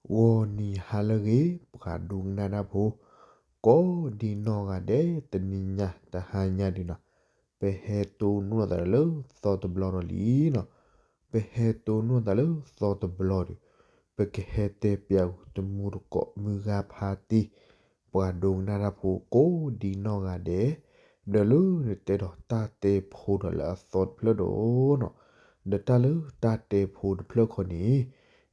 ဂီၤနံၤဟါလၢအဂ့ၤ ပှၤဒိကနၣ်တၢ်ဖိ ကိးဒံနီၢ်ဂၤဒဲး တနံၤညါတဟါညါဒုးနီၤ, ပဟဲတိၢ်နီၣ်သးလၢသီတဘျီဒီးလံနီၤ, ပဟဲတိၢ်နီၣ်သးလၢသီတဘျီဒီး ပကဟဲတဲပျးဂုာ်တမူတကိးမုၢ်ဂၤဖါတံၢ် ပှၤဒိကနၣ်တၢ်ဖိကိးဒံနီၢ်ဂၤဒဲး, ဒီးလၢနတဲဒီးတၢ်တဲဖိဒီးလၢအသီတဖျၢၣ်ဒီးနီၤ, ဒီးတၢ်လၢတၢ်တဲဖိတဖျၢၣ်ခီန့ၣ်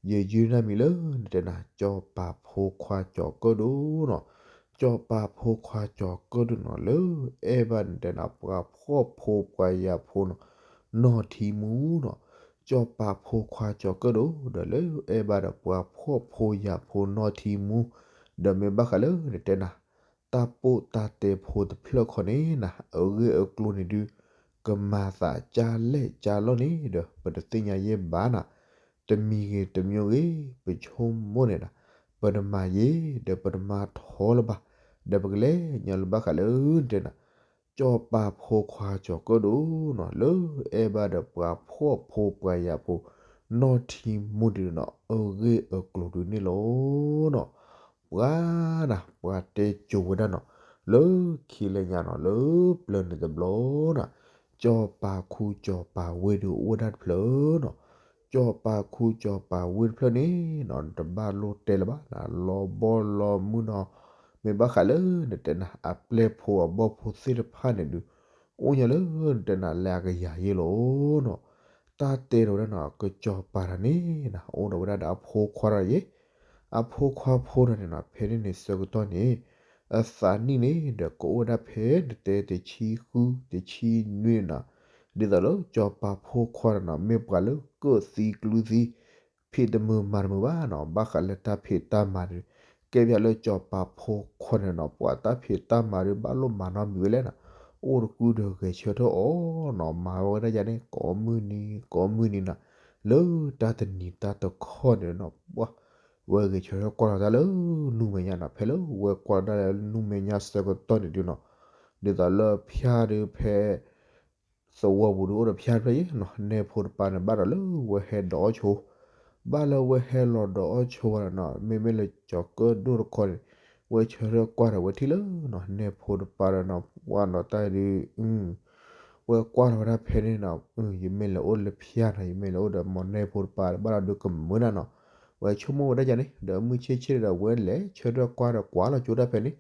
ယယုၢ်နၢ်မံၤလၢနတဲနၤ ကၠီၤပၤဖိခွါကၠီၤကၢၣ်ဒိၣ်နီၤ, ကၠီၤပၤဖိခွါကၠီၤကၢၣ်ဒိၣ်နီၤ လၢအဲၣ်ဘၣ်နတဲနၤ ပှၤဖှီၣ်ဖိပှၤယာ်ဖိနီၤ, နီၢ်ထံမူနီၤ, ကၠီၤပၤဖိခွါကၠီၤကၢၣ်ဒိၣ် ဒီးလၢအဲၣ်ဘၣ်ဒီးပှၤဖှီၣ်ဖိယာ်ဖိနီၢ်ထံမူ, ဒီးမ့ၢ်ဘၣ်ဃးလၢနတဲနၤ တၢ်ပိၢ်တၢ်တဲဖိတဖျၢၣ်ခီန့ၣ်နၤ အဂ့ၢ်အကျိၤန့ၣ်ဒုး ကမၤသးကၢ်လဲၣ်ကၢ်လီၢ်န့ၣ်ဒီး ပတသ့ၣ်ညါယဲၢ်ဘၣ်နၤ, တမံၤဂ့ၤတမံၤဂ့ၤ ပဆိကမိၣ်န့ၣ်နၤ, ပတမၤယဲၢ် ဒီးပတမၤထီလၢၤဘၣ်, ဒီးပကလဲၤညီလၢဘၣ်ဃးလၢနတဲနၤ ကၠီၤပၤဖိခွါကၠီၤကၢၣ်ဒိၣ်နီၤ လၢအဲၣ်ဘၣ်ဒီးပှၤဖှီၣ်ဖိပှၤယာ်ဖိ နီၢ်ထံမူဒုးနီၤ အဂ့ၢ်အကျိၤဒုးန့ၣ်လီၤနီၤ, ပှၤနၤ ပှၤတဲကိၤဝဲဒၣ်နီၤ လၢခံလၢညါနီၤ လၢပျၢၤန့ၣ်တဘျီနၤ, ကၠီၤပၤခူကၠီၤပၤဝ့ၢ်ဒုးအိၣ်ဝဲဒၣ်တဖျၢၣ်နီၤ, ကၠီၤပၤခူကၠီၤပၤဝ့ၢ်တဖျၢၣ်န့ၣ်နီၤ နတဘၣ်လိၣ်တဲလၢၤဘၣ်နၤ လီၤဘီလီၤမုၢ်နီၤ, မ့ၢ်ဘၣ်ဃးလၢနတဲနၤ အပျဲၢ်ဖိအဘီၣ်ဖိသ့ၣ်တဖၣ်န့ၣ်ဒုး အိၣ်ညီလၢနတဲနၤလၢအကယၤယဲၢ်လီၤနီၤ, တၢ်တဲဒီးဝဲဒၣ်နီၤ ကၠီၤပၤတၢ်န့ၣ်နၤ အိၣ်ဒီးဝဲဒၣ်ဒီးအဖိခွါတဂၤယဲၢ်, အဖိခွါဖိတဂၤန့ၣ်နီၤ ဖဲန့ၣ်န့ၣ်ဆၢကတီၢ်န့ၣ် အသးနံၣ်န့ၣ်ဒီးကအိၣ်ဝဲဒၣ်ဖဲနတဲတဆံဃု တဆံနွံန့ၣ်နီၤ, ဒ်သိးလၢကၠီၤပၤဖိခွါတဂၤနီၤ မ့ၢ်ပှၤလၢကၢၣ်သံကျုသံ ဖံးတမုာ်မၤတမုာ်ဘၣ်နီၤ, ဘၣ်ဃးလၢတၢ်ဖံးတၢ်မၤဒီး ကဲပၠးလၢကၠီၤပၤဖိခွါန့ၣ်နီၤ ပှၤတၢ်ဖံးတၢ်မၤဒီးဘၣ်လိၣ်မၤနီတမံၤဝဲလဲၣ်နီၤ, အိၣ်တကူဒီးဂဲၤဆၢထၢၣ်အီၣ်နီၤ မၤဝဲဒၣ်ယၤန့ၣ် ကိးမုၢ်နံၤ ကိးမုၢ်နံၤနီၤ, လၢတၢ်တနံၤတၢ်တခီန့ၣ်နီၤ ပှၤ ဝဲဂဲၤဆၢထၢၣ်ကွၢ်လီၤတၢ်လၢနူမဲာ်ညါနီၤ, ဖဲလၢဝဲကွၢ်လီၤတၢ်လၢနူမဲာ်ညါဆၢကတီၢ်န့ၣ်ဒုးနီၤ, ဒ်သိးလၢဖၠါဒီးဖဲ သဝီပူၤဒုးအိၣ်ဒီးဖၠါတဖျၢၣ်ယဲၢ်နီၤ, နဲဖိတပၤန့ၣ် ဘၣ်ဒီးလၢဝဲဟဲဒိးအီၣ်ဆိ, ဘၣ်လၢဝဲဟဲလီၤဒိးအီၣ်ဆိဝဲဒီးနီၤ, မ့မ့ၢ်လၢကၠီၤကၢၣ်ဒိၣ်တခီန့ၣ် ဝဲဆၢထၢၣ်ကွၢ်ဒီးဝဲထံၣ်လၢနီၤ နဲဖိတပၤဒီးနီၤ ပှၤနီၤတၢ်ဒုး ဝဲကွၢ်လီၤဝဲဒၣ်ဖဲန့ၣ်နီၤ, ယမ့ၢ်လဲၤအိၣ်လၢဖၠါနီၤ, ယမ့ၢ်လဲၤအိၣ်ဒီးမီၤနဲဖိတပၤ ဘၣ်ဒီးဒုးကမၢနၤနီၤ, ဝဲဆိကမိၣ်ဝဲဒၣ်ယၤန့ၣ် ဒီးမုၢ်ဆ့ၣ်ဆ့ၣ်ဒီး ဝဲလဲၤဆၢထၢၣ်ကွၢ်ဒီးကွၢ်လီၤကၠိတၢ်ဖဲန့ၣ်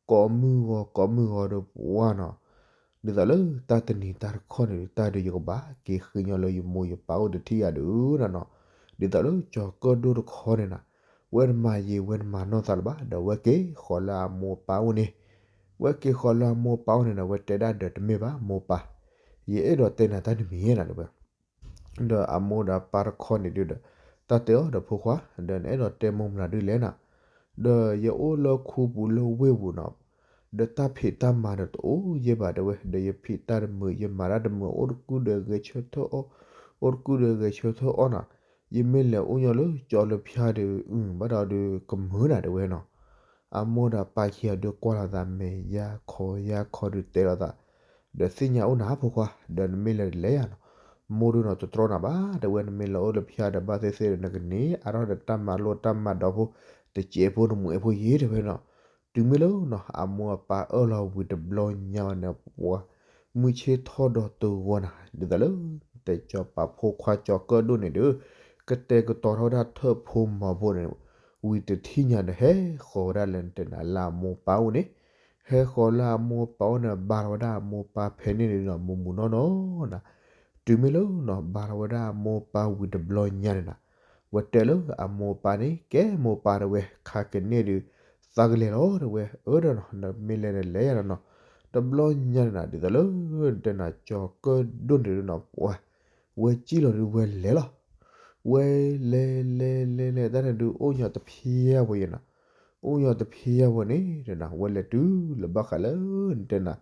ကိးမုၢ်ဂီၤ ကိးမုၢ်ဂီၤဒီးပှၤနီၤ, ဒ်သိးလၢတၢ်တနံၤတၢ်တခီန့ၣ် တၢ်ဒုးယကဘၣ်က့ၤဃ့ညီလၢယမိၢ်ယပၢ်အိၣ်တထံၣ်ယၤဒုးနီၤနီၤ, ဒ်သိးလၢကၠီၤကၢၣ်ဒိၣ်တခီန့ၣ်နီၤ, ဝဲတမၤယံာ်ဝဲတမၤနီၢ်သးလၢၤဘၣ် ဒီးဝဲက့ၤဃီၤလၢအမိၢ်ပၢ်အိၣ်န့ၣ်, ဝဲက့ၤဃီၤလၢအမိၢ်ပၢ်အိၣ်န့ၣ်ဒီး ဝဲတဲဒၣ်ဒီးတမ့ၢ်ဘၣ်မိၢ်ပၢ်, ယအဲၣ်ဒိးတဲနၤတၢ်တမံၤဧါနီၤတဲဝဲ ဒီးအမိၢ်ဒီးပၢ်တခီန့ၣ်ဒုးဒီး တၢ်တဲအီၤဒီးဖိခွါ ဒီးနအဲၣ်ဒိးတဲမိၢ်မနုၤဒုးလဲၣ်နီၤ, ဒီးယအိၣ်လၢခူပူၤလၢဝ့ၢ်ပူၤနီၤ, ဒီးတၢ်ဖံးတၢ်မၤဒီးတအိၣ်ယဲၢ်ဘၣ်တဲဝဲ ဒီးယဖံးတၢ်တမုာ် ယမၤတၢ်တမုာ် အိၣ်တကူဒီးဂဲၤဆၢထၢၣ်အီၣ်, အိၣ်တကူဒီးဂဲၤဆၢထၢၣ်အီၣ်နီၤ, ယမ့ၢ်လဲၤအိၣ်ညီလၢကၠီလၢဖၠါဒီး ဘၣ်ဒီးဒုးကမၢနၤတဲဝဲနီၤ အမိၢ်ဒီးပၢ်ခံဂၤဒုးကွၢ်လိာ်သးမဲာ်ယါခီယါခီဒုးတဲလိာ်သး, ဒီးသ့ၣ်ညါအိၣ်နၤဖိခွါ ဒီးနမ့ၢ်လဲၤတလဲၤယၤနီၤ, မိၢ်ဒုးနီၤတတြီနၤဘၣ် တဲဝဲ နမ့ၢ်လဲၤအိၣ်လၢဖၠါဒီးဘၣ်သ့ၣ်သ့ၣ်ဒီး နကန့ၢ်အါထီၣ်ဒီးတၢ်မၤလိတၢ်မၤဒိးဖိ တစဲးဖိတမှဲးဖိယ့ၢ်တဲဝဲနီၤ, တုၤမ့ၢ်လၢနီၤ အမိၢ်အပၢ်အၢၣ်လီၤဝံၤတဘျီညါဝဲန့ၣ် ပှၤ မုၢ်ဆ့ၣ်ထီၣ်ဒီးတဂီၤနၤ ဒ်သိးလၢ တဲကၠီၤပၤဖိခွါကၠီၤကၢၣ်ဒိၣ်န့ၣ်ဒီး ကတဲာ်ကတီၤထီၣ်ဝဲဒၣ်ထၢၣ်ဖိမီၤဖိန့ၣ် ဝံၤတထံၣ်ညါဒီး ဟဲဃီၤဝဲဒၣ်လၢနတဲနၤလၢအမိၢ်ပၢ်အိၣ်န့ၣ်, ဟဲဃီၤလၢအမိၢ်ပၢ်အိၣ်န့ၣ် ဘါထီၣ်ဝဲဒၣ်အမိၢ်ပၢ်ဖဲန့ၣ်န့ၣ်ဒီး မုၢ်မုၢ်နီၢ်နီၢ်နၤ, တုၤမ့ၢ်လၢနီၤ ဘါထီၣ်ဝဲဒၣ်အမိၢ်ပၢ်ဝံၤတဘျီညါန့ၣ်နၤ, ဝဲတဲလၢအမိၢ်ပၢ်န့ၣ် ကဲမိၢ်ပၢ်တဲဝဲ ခါကန့ၣ်ဒီး သးကလဲၤလီၤတဲဝဲ အၢဒီးနီၤ နမ့ၢ်လဲၤနလဲၤယၤဒီးနီၤ, တဘျီညါန့ၣ်နၤ ဒ်သိးလၢ တဲနၤကၠီၤကၢၣ်ဒိၣ်န့ၣ်ဒီးနီၤ ပှၤ ဝဲစံၣ်လီၤဒုးဝဲလဲၤလီၤ ဝဲလဲၤလဲၤလဲၤလဲၤ တၢ်န့ၣ်ဒုးအိၣ်ညီတဖျါဝဲယဲၢ်နၤ, အိၣ်ညီတဖျါဝဲန့ၣ်ဒီးနၤ ဝဲလဲၤတုၤလၢဘၣ်ဃးလၢ နတဲနၤ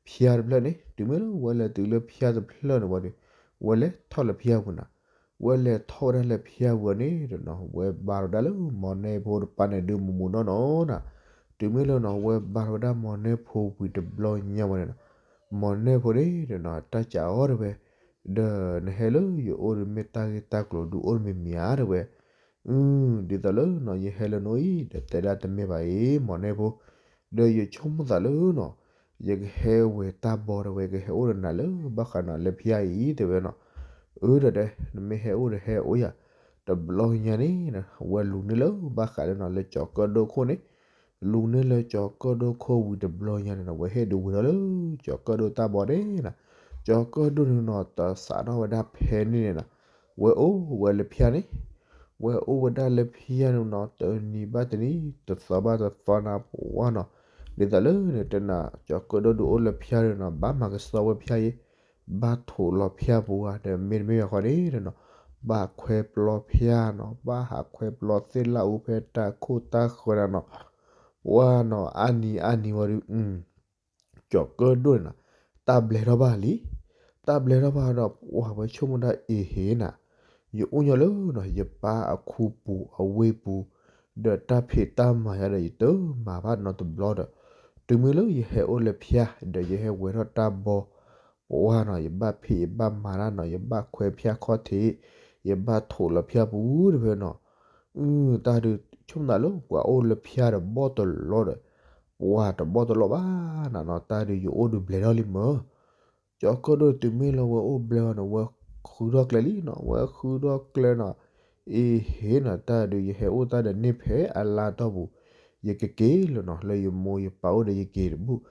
ဖၠါတဖျၢၣ်န့ၣ် တုၤမ့ၢ်လၢဝဲလဲၤတုၤလၢဖၠါတဖျၢၣ်န့ၣ်ဝံၤဒီး ဝဲလဲၤထီၣ်လၢဖၠါပူၤနၤ, ဝဲလဲၤထီၣ်ဝဲဒၣ်လၢဖၠါပူၤန့ၣ်ဒီးနီၤ ဝဲဘါထီၣ်ဝဲဒၣ်လၢမီၤနဲဖိတပၤန့ၣ်ဒုးမုၢ်မုၢ်နီၢ်နီၢ်နၤ, တုၤမ့ၢ်လၢနီၤ ဝဲဘါထီၣ်ဝဲဒၣ်မီၤနဲဖိဝံၤတဘျီညါဝဲန့ၣ်နၤ, မီၤနဲဖိန့ၣ်ဒီးနီၤ တၢ်စံးအီၤတဲဝဲ ဒီးနဟဲလၢယအိၣ်ဒီးမ့ၢ်တၢ်ဂ့ၢ်တၢ်ကျိၤဒုးအိၣ်တမံၤမံၤဧါတဲဝဲ, ဒ်သိးလၢနီၤ ယဟဲလၢနအိၣ်အံၤ ဒီးတဲဒၣ်တမ့ၢ်ဘၣ်အံၤ မီၢ်နဲဖိ, ဒီးယဆိကမိၣ်သးလၢနီၤ ယကဟဲဝဲတၢ်ဘီ ဒီးဝဲကဟဲအိၣ်ဒီးနၤလၢ ဘၣ်ဃးနီၤ လၢဖၠါအံၤ တဲဝဲနီၤ. အၢ ဒီးတဲ နမ့ၢ်ဟဲအိၣ်ဒီးဟဲအိၣ်ယၤ. တဘျီညါန့ၣ် ဝဲလူၤန့ၢ်လၢဘၣ်ဃးလၢနီၤ လၢကၠီၤကၢၣ်ဒိၣ်ခိၣ်န့ၣ်, လူၤန့ၢ်လၢကၠီၤကၢၣ်ဒိၣ်ခိၣ်ဝံၤတဘျီညါန့ၣ်နီၤ ဝဲဟ့ၣ်ဒုးဝံၤထီၣ်လၢ ကၠီၤကၢၣ်ဒိၣ်တၢ်ဘီန့ၣ်နီၤ. ကၠီၤကၢၣ်ဒိၣ်န့ၣ်နီၤ တစးထီၣ်ဝဲဒၣ်ဖဲန့ၣ်န့ၣ်နီၤ ဝဲအိၣ်ဝဲလၢဖၠါန့ၣ်, ဝဲအိၣ်ဝဲဒၣ်လၢဖၠါန့ၣ်နီၤ တနံၤဘၣ်တနံၤ တသီဘၣ်တသီနီၤ ပှၤနီၤ. ဒ်သိးလၢန့ၣ်တဲနၤ ကၠီၤကၢၣ်ဒိၣ်ဒုးအိၣ်လၢဖၠါန့ၣ်နီၤ ဘၣ်မၤကဆှီဝဲဖၠါအံၤ, ဘၣ်ထိးလီၤဖၠါပူၤဧါ ဒီးမ့တမ့ၢ်ဘၣ်ဃီန့ၣ်နီၤ ဘၣ်ခွဲပျီဖၠါနီၤ ဘၣ်ဟးခွဲပျီသ့ၣ်လၣ်အူဖဲတၢ်ခိၣ်တၢ်ဃၢၤနၤနီၤ ပှၤနီၤ အါနံၤအါနံၤဝံၤဒီး ကၠီၤကၢၣ်ဒိၣ်န့ၣ်နီၤ တၢ်ဘျဲထီၣ်ဘၣ်လံ. တၢ်ဘျဲထီၣ်ဘၣ်ဒီး ပှၤဝဲဆိကမိၣ်ဒၣ်အ့ဟ့နီၤ, ယအိၣ်ညီလၢနီၤ ယပၢ်အခူပူၤအဝ့ၢ်ပူၤ, ဒီးတၢ်ဖံးတၢ်မၤယၤဒီး ယတမၤဘၣ်နီတဘျီဒီး, တုၤမ့ၢ်လၢယဟဲအိၣ်လၢဖၠါ ဒီးယဟဲဝဲထီၣ်တၢ်ဘီ ပှၤနီၤ ယဘၣ်ဖံးယဘၣ်မၤတၢ်နီၤ ယဘၣ်ခွဲဖၠါခီၣ်ထံး, ယဘၣ်ထိးလီၤဖၠါပူၤတဖဲနီၤ. တၢ်ဒုးဆိကမိၣ်သးလၢ ပှၤအိၣ်လၢဖၠါဒီးဘီၣ်တလီဒီး ပှၤတဘီၣ်တလီဘၣ်နၤနီၤ တၢ်ဒုးယအိၣ်ဒုးဘျဲထီၣ်လံမၢ်. ကၠီၤကၢၣ်ဒိၣ်တုၤမ့ၢ်လၢဝဲအိၣ်ဘျဲထီၣ်န့ၣ် ဝဲဃုထီၣ်ကျဲလံနီၤ ဝဲဃုထီၣ်ကျဲနီၤ, အ့ဟ့နီၤ တၢ်ဒုးယဟဲအိၣ်တၢ်ဒီးန့ၢ်ဖဲအလါတီၢ်ပူၤ, ယကက့ၤလၢနီၤ လၢယမိၢ်ယပၢ်အိၣ်ဒီးယက့ၤတဘူၣ်,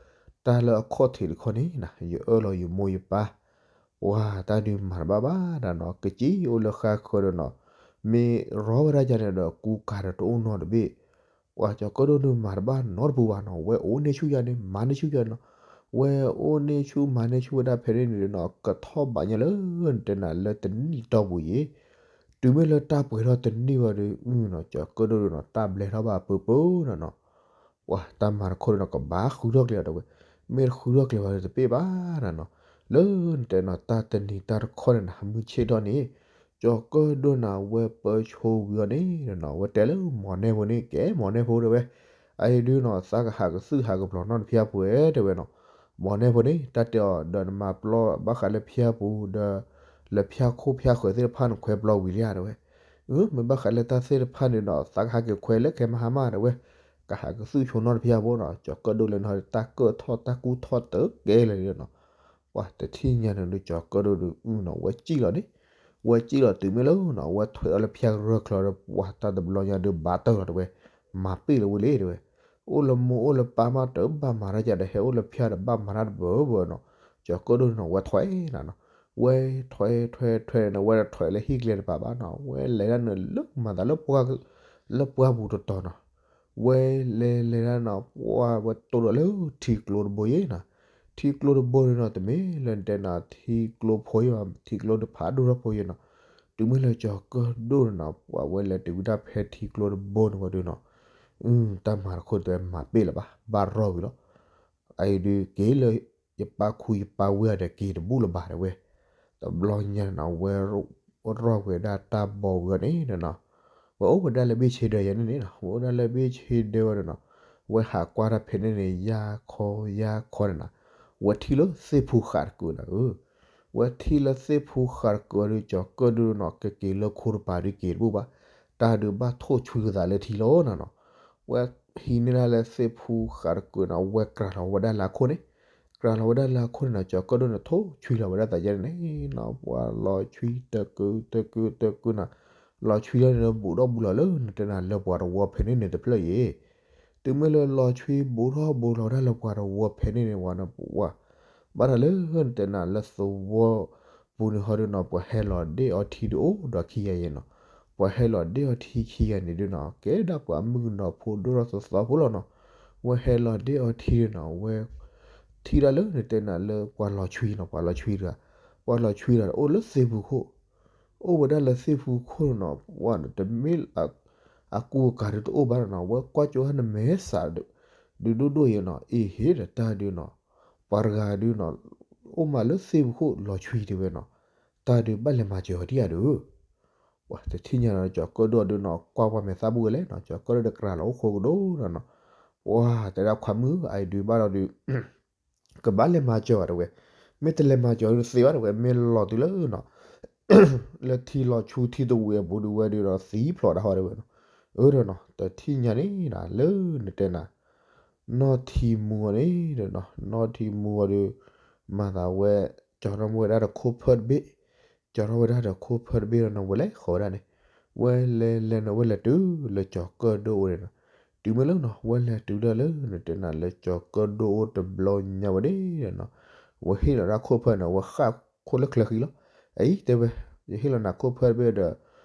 တၢ်လၢအခီၣ်ထံးတခီန့ၣ်နီၤ ယအၢၣ်လီၤယမိၢ်ယပၢ် ပှၤတၢ်ဒုးမၤတဘၣ်ဘၣ်နၤနီၤ ကက့ၤအိၣ်လၢဃါဃၢၤဒီးနီၤ, မ့ၢ်ရီဝဲဒၣ်ယၤန့ၣ်ဒီးကူကၤဒီးတအိၣ်နီတဘ့ၣ် ပှၤကၠီၤကၢၣ်ဒိၣ်ဒုးမၤတဘၣ်နီတပူၤဘၣ်နီၤ ဝဲအိၣ်န့ၢ်ဆူၣ်ယၤန့ၣ် မၤန့ၢ်ဆူၣ်ယၤနီၤ, ဝဲအိၣ်န့ၢ်ဆူၣ်မၤန့ၢ်ဆူၣ်ဝဲဒၣ်ဖဲန့ၣ်န့ၣ်နီၤ ကထီၣ်ဘးညါလၢ တဲနၤလၢတနံၣ်တီၢ်ပူၤအံၤ, တုၤမ့ၢ်လၢတၢ်ပှဲၤထီၣ်တနံၣ်ဝံၤဒီး ကၠီၤကၢၣ်ဒိၣ်ဒုးနီၤ တၢ်ဘျဲထီၣ်ဘၣ်ပၢပၢနၤနီၤ ပှၤတၢ်မၤတခီဒုးနီၤ ကဘၣ်ဃုထီၣ်ကျဲအီၤတဲဝဲ, မ့ၢ်တဃုထီၣ်ကျဲဘၣ်ဒီးတပ့ၢ်ဘၣ်နၤနီၤ, လၢနတဲနီၤ တၢ်တနံၤတၢ်တခီန့ၣ်နီၤ မုၢ်ဆ့ၣ်ထီၣ်န့ၣ်, ကၠီၤကၢၣ်ဒိၣ်နၤ ဝဲပၢဆိဝံၤအီၤန့ၣ်နီၤ ဝဲတဲလၢမီၢ်နဲဖိန့ၣ် ကဲမီၢ်နဲဖိတဲဝဲ, အအံၤဒုးနီၤ သးကဟးကသုၣ်ဟးကပျီၤနီတဖၠါပူၤတဲဝဲနီၤ, မီၢ်နဲဖိန့ၣ် တၢ်တဲအီၤဒီးနမၤပျီဘၣ်ဃးလၢဖၠါပူၤဒီး လၢဖၠါခိၣ်ဖၠါဃၢၤသ့ၣ်တဖၣ်န့ၣ် ခွဲပျီဝံၤလံဧါတဲဝဲ မ့ၢ်ဘၣ်ဃးလၢတၢ်သ့ၣ်တဖၣ်န့ၣ်ဒီး သးကဟးက့ၤခွဲလၢခဲမဟါမးတဲဝဲ, ကဟးကသုၣ်ဆိနီတဖၠါဖိနီၤ ကၠီၤကၢၣ်ဒိၣ်လၢနဟီ တၢ်ကၢၣ်ထီၣ်တၢ်ကူၣ်ထီၣ်တကဲလၢာ်န့ၣ်နီၤ, ပှၤတထံၣ်ညါန့ၣ်ဒီး ကၠီၤကၢၣ်ဒိၣ်ဒုးနီၤ ဝဲစံၣ်လီၤန့ၣ်, ဝဲစံၣ်လီၤတုၤမ့ၢ်လၢနီၤ ဝဲထွဲအီၤလၢဖၠါကရၢချီဒီး ပှၤတၢ်တဘျီညါဒုးဘၣ်တၢၢ်လီၤတဲဝဲ, မၤပ့ၢ်လၢဝဲလံတဲဝဲ အိၣ်လၢမိၢ်အိၣ်လၢပၢ်မးတဘၣ်မၤတၢ်ယၤဒီး ဟဲအိၣ်လၢဖၠါဒီးဘၣ်မၤတၢ်တဘၢဘၢနီၤ, ကၠီၤကၢၣ်ဒိၣ်န့ၣ်နီၤ ဝဲထွဲနၤနီၤ, ဝဲထွဲထွဲထွဲန့ၣ် ဝဲတထွဲလၢဟံၣ်ကျဲတပၤဘၣ်နီၤ ဝဲလဲၤဒၣ်န့ၣ်လၢမၤသးလၢပှၢ်, လၢပှၢ်ပူၤတတီၤနီၤ, ဝဲလဲၤလဲၤဒၣ်နီၤ ပှၢ်ဝဲတိၢ်ဒီးလၢထံကျိတဘိယဲနီၤ, ထံကျိတဘိန့ၣ်နီၤ တမ့ၢ်လၢနတဲနၤ ထံကျိဖိယဲဘၣ် ထံကျိတဖးဒိၣ်ထီၣ်ဖိယဲနီၤ, တုၤမ့ၢ်လၢကၠီၤကၢၣ်ဒိၣ်န့ၣ်နီၤ ပှၤဝဲလဲၤတုၤဝဲဒၣ်ဖဲထံကျိတဘိန့ၣ်ဝံၤဒီးနီၤ တၢ်မၤတခီတဲဝဲမၤပ့ၢ်လၢၤဘၣ် ဘၣ်ရီဝံၤလီၤ, အအံၤဒုးက့ၤလၢ ယပၢ်ခူယပၢ်ဝ့ၢ်အီၤဒီးက့ၤတဘူၣ်လၢၤဘၣ်တဲဝဲ, တဘျီညါန့ၣ်နီၤ ဝဲ ရီၣ်ကွံာ်ဝဲဒၣ်တၢ်ဘီဝံၤအီၤန့ၣ်နီၤ, ဝဲအိၣ်ဝဲဒၣ်လၢဘ့ၣ်ဆ့ဒၢယဲန့ၣ်န့ၣ်နီၤ ဝဲအိၣ်ဒၣ်လၢဘ့ၣ်ဆ့ဒၢဝဲဒီးနီၤ, ဝဲဟးကွၢ်တၢ်ဖဲန့ၣ်န့ၣ် ယါခီယါခီန့ၣ်နီၤ, ဝဲထံၣ်လၢသ့ၣ်ဖူဃးတကုာ်နၤဧၢ ဝဲထံၣ်လၢသ့ၣ်ဖူဃးတကုာ်အီၤဒီး ကၠီၤကၢၣ်ဒိၣ်နီၤ ကက့ၤလၢခိတပၤဒုးက့ၤတဘူၣ်ဘၣ်, တၢ်ဒုးဘၣ်ထိၣ်ဆွံကသးလၢထံလီၤနၤနီၤ, ဝဲဟံးန့ၢ်ဒၣ်လၢသ့ၣ်ဖူဃးတကုာ်နီၤ ဝဲကြၤလီၤဝဲဒၣ်လၢအခိၣ်န့ၣ်, ကြၤလီၤဝဲဒၣ်လၢအခိၣ်န့ၣ်နီၤ ကၠီၤကၢၣ်ဒိၣ်န့ၣ် ထိၣ်ဆွံလီၤဝဲဒၣ်သးယဲန့ၣ်န့ၣ်နီၤ ပှၤလီၤဆွံတကုာ်တကုာ်တကုာ်နီၤ, လီၤဆွံလီၤန့ၣ် ဘူးထီၣ်ဘူးလီၤလၢနတဲနၤလၢပှၤတဝီဖဲန့ၣ်န့ၣ်တဖျၢၣ်အံၤ တုၤမ့ၢ်လၢလီၤဆွံဘူးထီၣ်ဘူးလီၤဝဲဒၣ်လၢပှၤတဝီဖဲန့ၣ်န့ၣ်ဝံၤနီၤ ပှၤ ဘၣ်တၢ်လၢနတဲနၤလၢသဝီပူၤန့ၣ်ဟီဒုးနီၤ ပှၤဟဲလီၤဒ့ၣ်အီထံဒုးအိၣ်ဒီးခံဂၤယဲနီၤ, ပှၤဟဲလီၤဒ့ၣ်အီထံခံဂၤန့ၣ်ဒုးနီၤ ကဲဒၣ်ပှၤမုၣ်ကနီၤဖိဒိၣ်ထီၣ်သီသီဖိလီၤနီၤ, ဝဲဟဲလီၤဒ့ၣ်အီထံဒုးနီၤ ဝဲ ထံၣ်ဒၣ်လၢနတဲနၤလၢပှၤလီၤဆွံနီၤ ပှၤလီၤဆွံတဂၤ, ပှၤလီၤဆွံတဂၤအိၣ်လၢသ့ၣ်ဖူခိၣ်, အိၣ်ဝဲဒၣ်လၢသ့ၣ်ဖူခိၣ်နီၤ ပှၤန့ၣ်တမ့ၢ် အကူအကၤဒုးတအိၣ်ဘၣ်နီၤ ဝဲကွၢ်ကၠိဟဲနမဲာ်ဆှး ဒုးဒိၣ်ဒိၣ်ယဲနီၤ အ့ဟ့ဒီးတၢ်ဒုးနီၤ, ပှၤတဂၤဒုးနီၤ အိၣ်မးလၢသ့ၣ်ဖူခိၣ်လီၤဆွံတဲဝဲနီၤ, တၢ်ဒုးဘၣ်လဲၤမၤစၢၤအီၤဒံးဧါဒုး ပှၤတထံၣ်ညါနီၤ ကၠီၤကၢၣ်ဒိၣ်ဒုးနီၤ ကွၢ်ပှၤမဲာ်သၣ်ဘူၣ်ဝဲလဲၣ်နီၤ ကၠီၤကၢၣ်ဒိၣ်ဒီးကြၤလီၤအိၣ်ဃိကဒိၣ်နီၤနီၤ, ပှၤတဲဒၣ်ခွါမုၣ် အအံၤဒုးဘၣ်ဒီးဒုး ကဘၣ်လဲၤမၤစၢၤဘၣ်တဲဝဲ, မ့ၢ်တလဲၤမၤစၢၤဒုးသ့ဘၣ်တဲဝဲ မ့ၢ်လီၤတုၤလၢနီၤ လၢထံလီၤဆူထံတဝံၤအပူၤဒုးဝဲဒုးဒီးသံဖျိးတၢ်ဟီတဲဝဲနီၤ, အၢဒီးနီၤ တထံၣ်ညါန့ၣ်နၤ လၢနတဲနၤ နီၢ်ထံမူအီၤန့ၣ်ဒီးနီၤ နီၢ်ထံမူအီၤဒီး မၤသးဝဲ ကၠီထီၣ်ဝဲဒၣ်ဒီးခိၣ်ဖၢတဘ့ၣ်, ကၠီထီၣ်ဝဲဒၣ်ဒီးခိၣ်ဖၢတဘ့ၣ်ဒီးနီၤ ဝဲလဲၤဃီၤဝဲဒၣ်န့ၣ်, ဝဲလဲၤလဲၤနီၤ ဝဲလဲၤတုၤလၢကၠီၤကၢၣ်ဒိၣ်အိၣ်န့ၣ်နီၤ, တုၤမ့ၢ်လၢနီၤ ဝဲလဲၤတုၤဒၣ်လၢနတဲနၤလၢကၠီၤကၢၣ်ဒိၣ်အိၣ်တဘျီညါဝဲန့ၣ်ဒီးနီၤ, ဝဲဟ့ၣ်လီၤဒၣ်ခိၣ်ဖၢန့ၣ် ဝဲဃၣ်ခိၣ်လၢချၢဃံလီၤ, အအံၤတဲဝဲ ယဟ့ၣ်လီၤနၤခိၣ်ဖၢတဘ့ၣ်ဒီး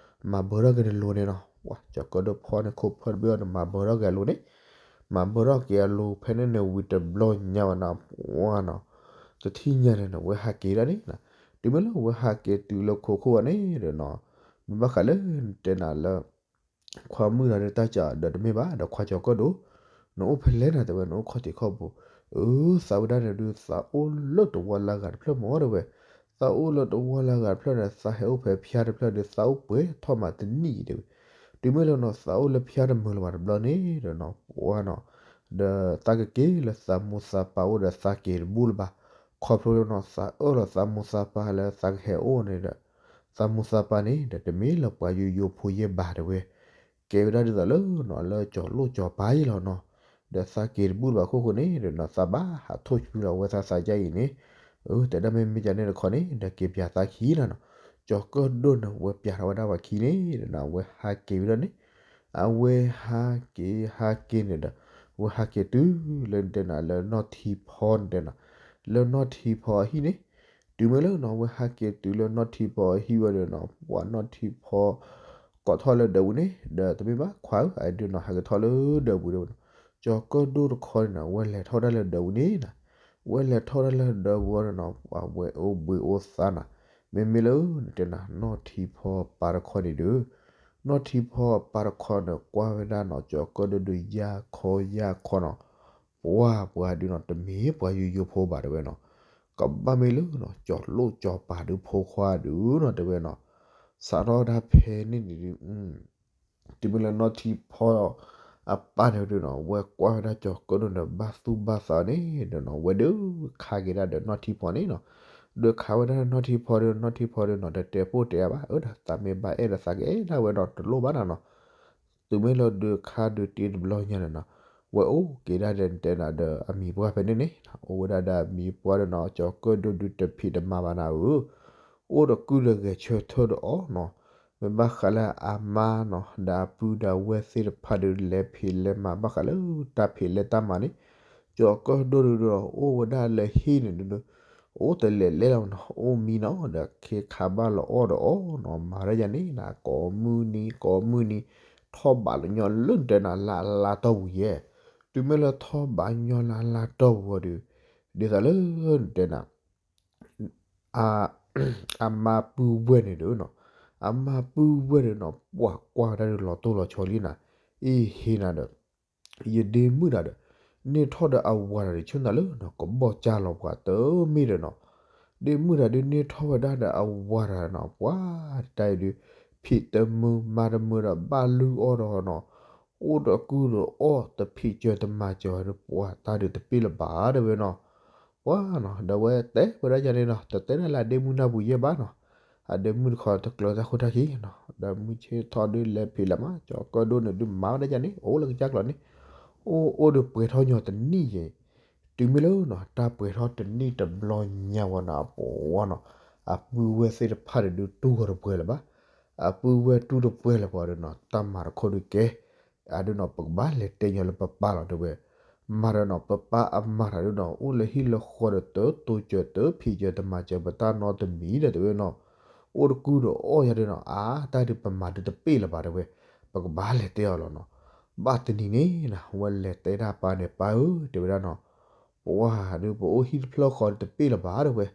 မၤဘၢထီၣ်က့ၤနလိၤန့ၣ်နီၤ, ပှၤကၠီၤကၢၣ်ဒိၣ်ဖီန့ၣ်ခိၣ်ဖၢတဘ့ၣ်အီၤဒီး မၤဘၢထီၣ်က့ၤအလိၤန့ၣ်, မၤဘၢထီၣ်က့ၤအလိၤဖဲန့ၣ်န့ၣ်ဝံၤတဘျီညါဝဲနီၤ ပှၤနီၤ, တထံၣ်ညါန့ၣ်နီၤ ဝဲဟးက့ၤဒၣ်န့ၣ်, တုၤမ့ၢ်လၢဝဲဟးက့ၤတုၤလၢခိခိၣ်ဘၣ်န့ၣ်ဒီးနီၤ, မ့ၢ်ဘၣ်ဃးလၢနတဲနၤလၢ ခွါမုၣ်ဒီးတၢ်စးဒီးတမ့ၢ်ဘၣ် ဒီးခွါကၠီၤကၢၣ်ဒိၣ်, နအိၣ်ဖဲလဲၣ်နၤတဲဝဲ နအိၣ်ခီၣ်ထံးခီၣ်ဘိ, အၢ သးဝဲဒၣ်န့ၣ်ဒုး သးအိၣ်လၢတဝီလၢဂၤတဖျၢၣ်မ့ၢ်တဲဝဲ, သးအိၣ်လၢတဝီလၢဂၤတဖျၢၣ်န့ၣ် သးဟဲအိၣ်ဖဲဖၠါတဖျၢၣ်ဒီး သးအိၣ်ပှဲၤထီၣ်မးတနံၣ်အံၤတဲဝဲ, တုၤမ့ၢ်လၢနီၤ သးအိၣ်လၢဖၠါတမုာ်လၢၤဘၣ်တဘျီန့ၣ်ဒီးနီၤ ပှၤနီၤ, ဒီးသးကက့ၤလၢသးမိၢ်သးပၢ်အိၣ်ဒီးသးက့ၤတဘူၣ်လၢၤဘၣ်, ခီဖျိလၢနီၤ သးအၢၣ်လီၤသးမိၢ်သးပၢ်လၢသးကဟဲအိၣ်န့ၣ်ဒီး သးမိၢ်သးပၢ်န့ၣ်ဒီး တမ့ၢ်လၢပှၤယိယိဖိယဲၢ်ဘၣ်တဲဝဲ, ကဲဝဲဒၣ်ဒ်သိးလၢနီၤ လၢကၠီၤလိၣ်ကၠီၤပၤအံၤလီၤနီၤ, ဒီးသးက့ၤတဘူၣ်လၢၤဘၣ်ခိၣ်ဃိန့ၣ်ဒီးနီၤ သးဘၣ်ဟးထိၣ်ဆူလီၤဝဲသးသးယါအံၤန့ၣ်, အၢ တဲဒၣ်မ့ၢ်မ့ၢ်ကန့ၣ်တခီန့ၣ် ဒီးက့ၤပၠးသးခံနၤနီၤ, ကၠီၤကၢၣ်ဒိၣ်န့ၣ် ဝဲပၠးထီၣ်ဝဲဒၣ်ပှၤခံန့ၣ်ဒီးနီၤ အဝဲဟးက့ၤဝဲဒၣ်န့ၣ်, အဝဲဟးက့ၤဟးက့ၤန့ၣ်ဒီး ဝဲဟးက့ၤတုၤလၢနတဲနၤလၢနီၢ်ထံဖီန့ၣ်တဲနၤ, လၢနီၢ်ထံဖီအဟံၣ်န့ၣ်, တုၤမ့ၢ်လၢနီၤ ဝဲဟးက့ၤတုၤလၢနီၢ်ထံဖီအဟံၣ်ဝဲဒီးနီၤ ပှၤနီၢ်ထံဖီ ကိးထီၣ်လၢဒၢးပူၤန့ၣ် ဒီးတမ့ၢ်ဘၣ်ခွါဧၢ အဒုးနီၤ ဟဲက့ၤထီၣ်လၢဒၢးပူၤဒီးနီၤ, ကၠီၤကၢၣ်ဒိၣ်တခီန့ၣ်နီၤ ဝဲလဲၤထီၣ်ဒၣ်လၢဒၢးပူၤန့ၣ်နၤ, ဝဲလဲၤထီၣ်ဒၣ်လၢဒၢးပူၤဒီးနီၤ ပှၤဝဲအိၣ်ဘှံးအိၣ်သါနၤ, မ့မ့ၢ်လၢနတဲနၤ နီၢ်ထံဖီပၢ်တခီန့ၣ်ဒီး နီၢ်ထံဖီပၢ်တခီန့ၣ် ကွၢ်ဝဲဒၣ်နီၤ ကၠီၤကၢၣ်ဒိၣ်ဒုးယါခီယါခီနီၤ, ပှၤပှၤဒုးနီၤ တမ့ၢ်ပှၤယိယိဖိဘၣ်တဲဝဲနီၤ, ကဘၣ်မ့ၢ်လၢနီၤ ကၠီၤလိၣ်ကၠီၤပၤဒုးဖိခွါဒုးနီၤတဲဝဲနီၤ, စးထီၣ်ဒၣ်ဖဲန့ၣ်န့ၣ်ဒုး တုၤမ့ၢ်လၢနီၢ်ထံဖီအပၢ်န့ၣ်ဒုးနီၤ ဝဲကွၢ်ဝဲဒၣ်ကၠီၤကၢၣ်ဒိၣ်န့ၣ် ဘၣ်သူၣ်ဘၣ်သးန့ၣ်ဒီးနီၤ ဝဲဒုးခးက့ၤဒၣ်ဒီးနီၢ်ထံဖီန့ၣ်နီၤ, ဒုးခးဝဲဒၣ်နီၢ်ထံဖီဒီး နီၢ်ထံဖီဒီးနီၤ တတဲပိၢ်တဲအါဘၣ် အၢ ဒီးသးမ့ၢ်ဘၣ်အဲၣ်ဒီးသးကအဲၣ်ဒၣ်ဝဲဒီးတလိၣ်ဘၣ်နၤနီၤ, တုၤမ့ၢ်လၢဒုးခးဒုးတ့တဘျီညါန့ၣ်နီၤ, ဝဲအိၣ်က့ၤဒၣ်ဒီးတဲနၤဒီးအမံၤပှၢ်ဖဲန့ၣ်န့ၣ် အိၣ်ဝဲဒၣ်ဒီးအမံၤပှၢ်ဒီးနီၤ ကၠီၤကၢၣ်ဒိၣ်ဒုးတဖံးတမၤဘၣ်နၤဧၢ, အိၣ်ဒီးကုၢ်ဒီးဂဲၤဆၢထၢၣ်ဒီးအီၤနီၤ, မ့ၢ်ဘၣ်ဃးလၢအမါနီၤ ဒီးအပုၢ်ဒီးအဝဲၢ်သ့ၣ်တဖၣ်ဒီးလဲၤဖံးလဲၤမၤဘၣ်ဃးလၢတၢ်ဖံးလဲၤတၢ်မၤန့ၣ်, ကၠီၤကၢၣ်ဒိၣ်ဒုးဒီးအိၣ်ဝဲဒၣ်လၢဟံၣ်န့ၣ်ဒုး အိၣ်တလဲၤလဲၤလီၤနီၤ အိၣ်မံနီၤ ဒီးခ့ခးဘၣ်လီၤအီၣ်ဒီးအီၤနီၤ မၤဒ်ယၤန့ၣ်နၤ ကိးမုၢ်နံၤ ကိးမုၢ်နံၤ ထီၣ်ဘးလၢညီလၢနတဲနၤလၢအလါတီၢ်ပူၤယဲၢ်, တုၤမ့ၢ်လၢထီၣ်ဘးညီလၢအလါတီၢ်ပူၤအီၤဒီး ဒ်သိးလၢနတဲနၤ အ အမါပုၢ်ဝဲၢ်န့ၣ်ဒီးနီၤ, အမါပုၢ်ဝဲၢ်ဒီးနီၤ ပှၤကွၢ်ဝဲဒၣ်ဒီးလီၤတိၢ်လီၤဆီလံနၤ, အ့ၣ်ဟ့နၤဒီး ယဒ့မုၣ်တၢ်ဒီး န့ၢ်ထီၣ်ဒီးအဝၤတၢ်ဒီး ဆၢနၤလၢနီၤ ကဘီၣ်ကၢ်လီၤပှၤတမ့ၢ်ဒီးနီၤ, ဒ့မုၣ်တၢ်ဒုးန့ၢ်ထီၣ်ဝဲဒၣ်ဒီးအဝၤတၢ်နီၤ ပှၤတၢ်အံၤဒုး ဖံးတမုာ်မၤတမုာ်ဒီးဘၣ်လုၢ်အီၣ်ဒီးနီၤ, အိၣ်ဒီးကုၢ်ဒီးအီၣ်တဖံးစၢၤတမၤစၢၤဒီး ပှၤတၢ်ဒုးတပ့ၢ်လၢၤဘၣ်တဲဝဲနီၤ, ပှၤနီၤ ဒီးဝဲတဲဝဲဒၣ်ယၤန့ၣ်နီၤ တတဲဒၣ်လၢအဒ့မုၣ်နၢ်ပူၤယဲၢ်ဘၣ်နီၤ, အဒ့မုၣ်တခီတကျၢၤတၢ်ခိၣ်တၢ်ခံနီၤ, ဒီးမုၢ်ဆ့ၣ်ထီၣ်ဒုးလဲၤဖံးလၢမး ကၠီၤကၢၣ်ဒိၣ်န့ၣ်ဒုး မၤဝဲဒၣ်ယၤန့ၣ် အိၣ်လၢကစၢ်ကျီၤန့ၣ်, အိၣ်အိၣ်ဒီးပှဲၤထီၣ်ညီတနံၣ်ယဲၢ်, တုၤမ့ၢ်လၢနီၤ တၢ်ပှဲၤထီၣ်တနံၣ်တဘျီညါဝဲနီၤ ပှၤနီၤ အပုၢ်ဝဲၢ်သ့ၣ်တဖၣ်ဒီးဒုးတူၢ်ဂီၤတပှဲၤလၢၤဘၣ်, အပုၢ်ဝဲၢ်တူၢ်တပှဲၤလၢၤပှၤဒီးနီၤ တၢ်မၤတခီဒုးကဲ အဒုးနီၤ ပကဘၣ်လဲၤတဲညီလၢပပၢ်လီၤတဲဝဲ, မၤဒီးနီၤ ပပၢ်အမၤတၢ်ဒုးနီၤ အိၣ်လၢဟံၣ်လၢဃီဒီးတတိစၢၤတဖံးစၢၤတမၤစၢၤပတၢ်နီတမံၤဒီးတဲဝဲနီၤ, အိၣ်တကုၢ်ဒီးအီၣ်ယၤဒုးနီၤ အါတၢ်ဒုးပမၤဒုးတပ့ၢ်လၢၤဘၣ်တဲဝဲ, ပကဘၣ်လဲၤတဲအီၤလီၤနီၤ, ဘၣ်တနံၤန့ၣ်နၤ ဝဲလဲၤတဲဒၣ်ပၢ်န့ၣ် ပၢ်ဧၢ တဲဝဲဒၣ်နီၤ ပှၤဒုး ပအိၣ်ဟံၣ်တဖျၢၣ်ဃီဒုးတပ့ၢ်လၢၤဘၣ်တဲဝဲ,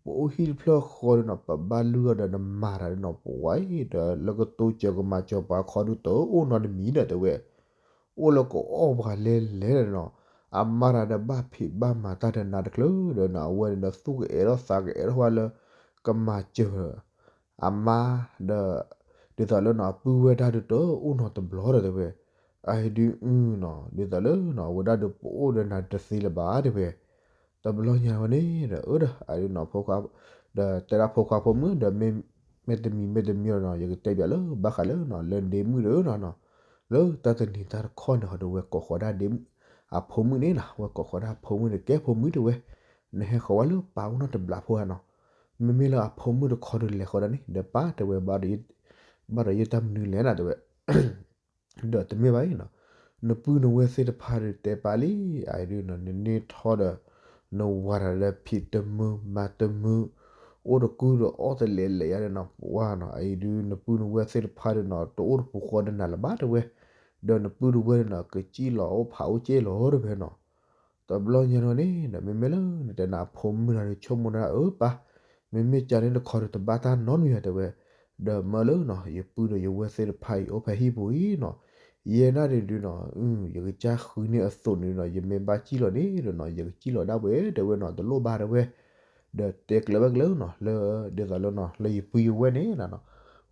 ပအိၣ်ဟံၣ်တဖျၢၣ်ဃီဒုးနီၤ ပဘၣ်လုၢ်အီၣ်ဒီးနမၤတၢ်ဒုးနီၤ ပှၤအံၤဒီးလၢကတိစၢၤကမၤစၢၤပှၤခီဒုးတအိၣ်နီတမံၤဒီးတဲဝဲ, အိၣ်လၢကအီၣ်ပှၤလဲၤလဲၤဒီးနီၤ, အမါတၢ်ဒီးဘၣ်ဖံးဘၣ်မၤတၢ်ဒီးနၤတချုးဒီးနီၤ အဝဲန့ၣ်ဒီးသူၣ်ကအဲၣ်ထီၣ်သးကအဲၣ်ထီၣ်ဝဲလၢ ကမၤစၢၤ အမါဒီး ဒ်သိးလၢနီၤ အပုၢ်ဝဲၢ်တၢ်ဒုးတအိၣ်နီတဘျီဒီးတဲဝဲ, အဒုးအုနီၤ ဒ်သိးလၢနီၤ အဝဲဒၣ်ဒုးပအိၣ်ဒီးနၤတသ့လၢၤဘၣ်တဲဝဲ, တဘျီညါဝဲန့ၣ်ဒီး အၢဒီး အဒုးနီၤ ဖိခွါ ဒီးတဲဒၣ်ဖိခွါဖိမုၣ်ဒီးမ့ၢ် မ့ၢ်တမံၤမ့ၢ်တမံၤနီၤ ယကတဲဘၣ်လၢဘၣ်ဃးလၢနီၤ လၢဒ့မုၣ်ဒီးနီၤနီၤ လၢတၢ်တနံၤတၢ်တခီန့ၣ် ဟီဒီးဝဲကိးဃီၤဒၣ်ဒ့မုၣ် အဖိမုၣ်န့ၣ်နီၤ ဝဲကိးဃီၤဒၣ်အဖိမုၣ်န့ၣ် ကဲဖိမုၣ်တဲဝဲ, နဟဲဃီၤဝဲလၢပၢ်အိၣ်နီတဘျီဖိဧါနီၤ, မ့မ့ၢ်လၢအဖိမုၣ်တခီဒီးလဲၤဃီၤဒၣ်န့ၣ် ဒီးပၢ်တဲဝဲ ဘၣ်ဒီးယတၢ်မနုၤလဲၣ်နၤတဲဝဲ ဒီးတမ့ၢ်ဘၣ်အံၤနီၤ, နပုၢ်နဝဲၢ်သ့ၣ်တဖၣ်ဒီးတဲပၢ်လံ, အအံၤဒုးနီၤ နန့ၢ်ထီၣ်ဒီး နဝၤတၢ်လၢဖံးတမုာ်မၤတမုာ်, အိၣ်တကူဒီးအီၣ်တလဲၤလဲၤယါဒီးနီၤ ပှၤနီၤ အအံၤဒုးနပုၢ်နဝဲၢ်သ့ၣ်တဖၣ်ဒီးနီၤ တအိၣ်တပူၤဃီဒီးနၤလၢၤဘၣ်တဲဝဲ, ဒီးနပုၢ်တဝဲၢ်ဒီးနီၤ ကစံၣ်လီၤအိၣ်ဖးအိၣ်က့ၣ်လီၤတဲဝဲနီၤ တဘျီညါန့ၣ်နီၤ ဒီးမ့မ့ၢ်လၢနတဲနၤအဖိမုၣ်တဂၤဒီး ဆိကမိၣ်နၤ အၢပၢ်, မ့မ့ၢ်ကန့ၣ်တခီဒီးတဘၣ်တၢ်နီတမံၤဧါတဲဝဲ, ဒီးမၢလၢနီၤ ယပုၢ်ဒီးယဝဲၢ်သ့ၣ်တဖၣ်အံၤအိၣ်ဖဲဟံၣ်ပူၤအံၤနီၤ, ယဲဒၣ်န့ၣ်ဒုးနီၤ ယကစၢ်ဃုန့ၢ်အသိးန့ၣ်နီၤ ယမ့ၢ်ဘၣ်စံၣ်လီၤန့ၣ်ဒီးနီၤ ယကစံၣ်လီၤဒၣ်ဝဲတဲဝဲနီၤ တလိၣ်ဘၣ်တဲဝဲ, ဒီးတဲကျၢၤဘၣ်ကျၢၤနီၤ လၢဒ်သိးလၢနီၤ လၢယပုၢ်ယဝဲၢ်န့ၣ်နီၤ,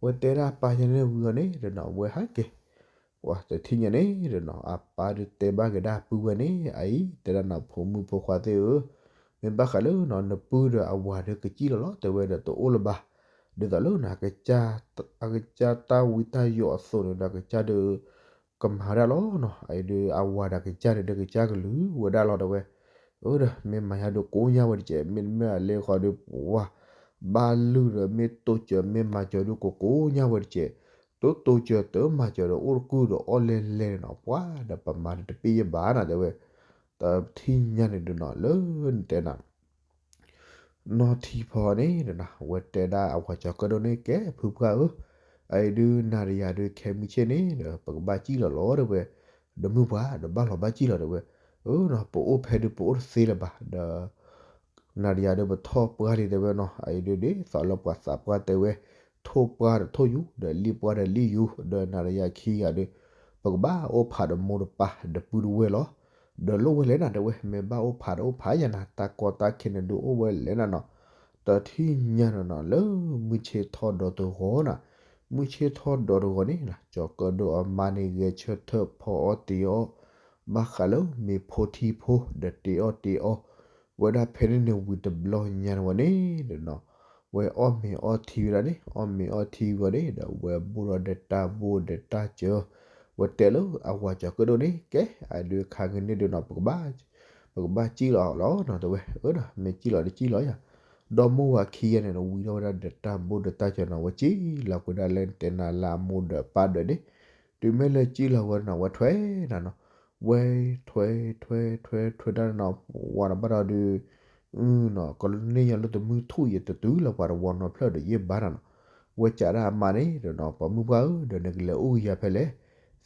ဝဲတဲဒၣ်ပၢ်ယဲန့ၣ်ဝံၤအီၤန့ၣ်ဒီးနီၤ ဝဲဟဲက့ၤ ပှၤတထံၣ်ညါန့ၣ်ဒီးနီၤ အပၢ်ဒုးတဲဘၣ်က့ၤဒၣ်ပုၢ်ဝဲၢ်န့ၣ် အအံၤ တဲဒၣ်နဖိမုၣ်ဖိခွါသ့ၣ်ဧၢ, မ့ၢ်ဘၣ်ဃးလၢနီၤ နပုၢ်ဒီးအဝၤဒီးကစံၣ်လီၤလီၤ တဲဝဲဒီးတအိၣ်လၢၤဘၣ်, ဒ်သိးလၢနီၤ အကစၢ်တၢ်ဝံတၢ်ယိးအသိးန့ၣ်ဒီး အကစၢ်ဒီး ကမၤဝဲဒၣ်လီၤနီၤ, အအံၤဒီးအဝၤဒီးကစၢ်န့ၣ်ဒီးကစၢ်ကလုၢ်ဝဲဒၣ်လီၤတဲဝဲ, အၢဒီး မ့ၢ်မၤယါဒီးကိးညါဝဲတက့ၢ်, မ့တမ့ၢ်အလဲၤဃီၤဒီး ပှၤ ဘၣ်လုၢ်ဒီးမ့ၢ်တိစၢၤ မ့ၢ်မၤစၢၤဒီးကိးကိးညါဝဲတက့ၢ်, တိတိစၢၤတမၤစၢၤဒီးအိၣ်တကူဒီးအီၣ်လဲၤလဲၤနီၤ ပှၤဒီးပမၤဒီးတပ့ၢ်ယဘၣ်နီၤတဲဝဲ, တထံၣ်ညါန့ၣ်ဒီးနီၤ လၢနတဲနၤ နီၢ်ထံဖီန့ၣ်ဒီးနီၤ ဝဲတဲဒၣ်အဝၤကၠီၤကၢၣ်ဒိၣ်န့ၣ် ကဲဖုပှၢ်ဧၢ, အအံၤဒုးနၤဒီးယၤဒုးခဲမုၢ်ဆ့ၣ်န့ၣ်ဒီး ပကဘၣ်စံၣ်လီၤလီၤတဲဝဲ, ဒီးမုၢ်ပှၢ်ဒီးဘၣ်လီၤဘၣ်စံၣ်လီၤတဲဝဲ, အၢနီၤ ပအိၣ်ဖဲဒုးပအိၣ်တသ့လၢၤဘၣ်ဒီး နၤဒီးယၤဒီးပထီၣ်ပှၢ်လံတဲဝဲနီၤ, အအံၤဒုးဒ်သိးလၢပှၤသးပှၢ်တဲဝဲ, ထိၣ်ပှၢ်ဒီးထိၣ်ယူၤ ဒီးလံၣ်ပှၢ်ဒီးလံၣ်ယူၤ ဒီးနၤဒီးယၤခံဂၤဒီး ပကဘၣ်အိၣ်ဖးဒီးမိၢ်ဒီးပၢ်ဒီးပုၢ်တဝဲၢ်လီၤ, ဒီးလိၣ်ဝဲလဲၣ်နၤတဲဝဲ, မ့ၢ်ဘၣ်အိၣ်ဖးဒီးအိၣ်ဖးယၤနၤ တၢ်ကီတၢ်ခဲန့ၣ်ဒုးအိၣ်ဝဲလဲၣ်နၤနီၤ, တထံၣ်ညါနီၤနီၤ လၢမုၢ်ဆ့ၣ်ထီၣ်ဒီးတဂီၤနၤ, မုၢ်ဆ့ၣ်ထီၣ်ဒီးတဂီၤန့ၣ် ကၠီၤကၢၣ်ဒိၣ်အမါန့ၣ်ဂဲၤဆၢထၢၣ်ဖီအီၣ်တ့ၤအီၣ် ဘၣ်ဃးလၢမ့ၤဖိထံဖိ ဒီးတ့ၤအီၣ်တ့ၤအီၣ် ဝဲဒၣ်ဖဲန့ၣ်န့ၣ်ဝံၤတဘျီညါန့ၣ်ဝဲန့ၣ်ဒီးနီၤ, ဝဲအီၣ်မ့ၤအီထံဝဲဒၣ်န့ၣ် အီၣ်မ့ၤအီထံဝံၤန့ၣ်ဒီး ဝဲဘိၣ်ဒီးတၢ်ဘိၣ်ဒီးတၢ်စၢၤ, ဝဲတဲလၢအဝၤကၠီၤကၢၣ်ဒိၣ်န့ၣ် ကဲ အဒုးခါကန့ၣ်ဒုးနီၤ ပကဘၣ် ပကဘၣ်စံၣ်လီၤလီၤနီၤတဲဝဲ, အၢဒီး မ့ၢ်စံၣ်လီၤတစံၣ်လီၤယၤ, ဒီမိၢ်ဝၤခံဂၤန့ၣ်ဒီး ဝံၤထီၣ်ဝဲဒၣ်ဒီးတၢ်ဘိၣ်ဒီးတၢ်စၢၤနီၤ ဝဲစံၣ်လီၤကွံာ်ဒၣ်လၢတဲနၤလၢအမိၢ်ဒီးပၢ်ဒီးန့ၣ်, တုၤမ့ၢ်လၢစံၣ်လီၤဝဲနီၤ ဝဲထွဲနၤနီၤ, ဝဲထွဲထွဲထွဲထွဲဒၣ်နီၤ ဝၤနီၤဘၣ်ဒီးဒုး နီၤ ကန့ၢ်ညါလၢတမုၢ်ထူၣ်ယဲ တတုၤလၢပှၤတဝီနီၤဖျၢၣ်ဒီးယဲၢ်ဘါနီၤနီၤ, ဝဲစံးဒၣ်အမါန့ၣ်ဒီးနီၤ ပှၤမုၣ်ပှၢ်ဧၢ ဒီးနကလဲၤအိၣ်ကယၤဖဲလဲၣ်,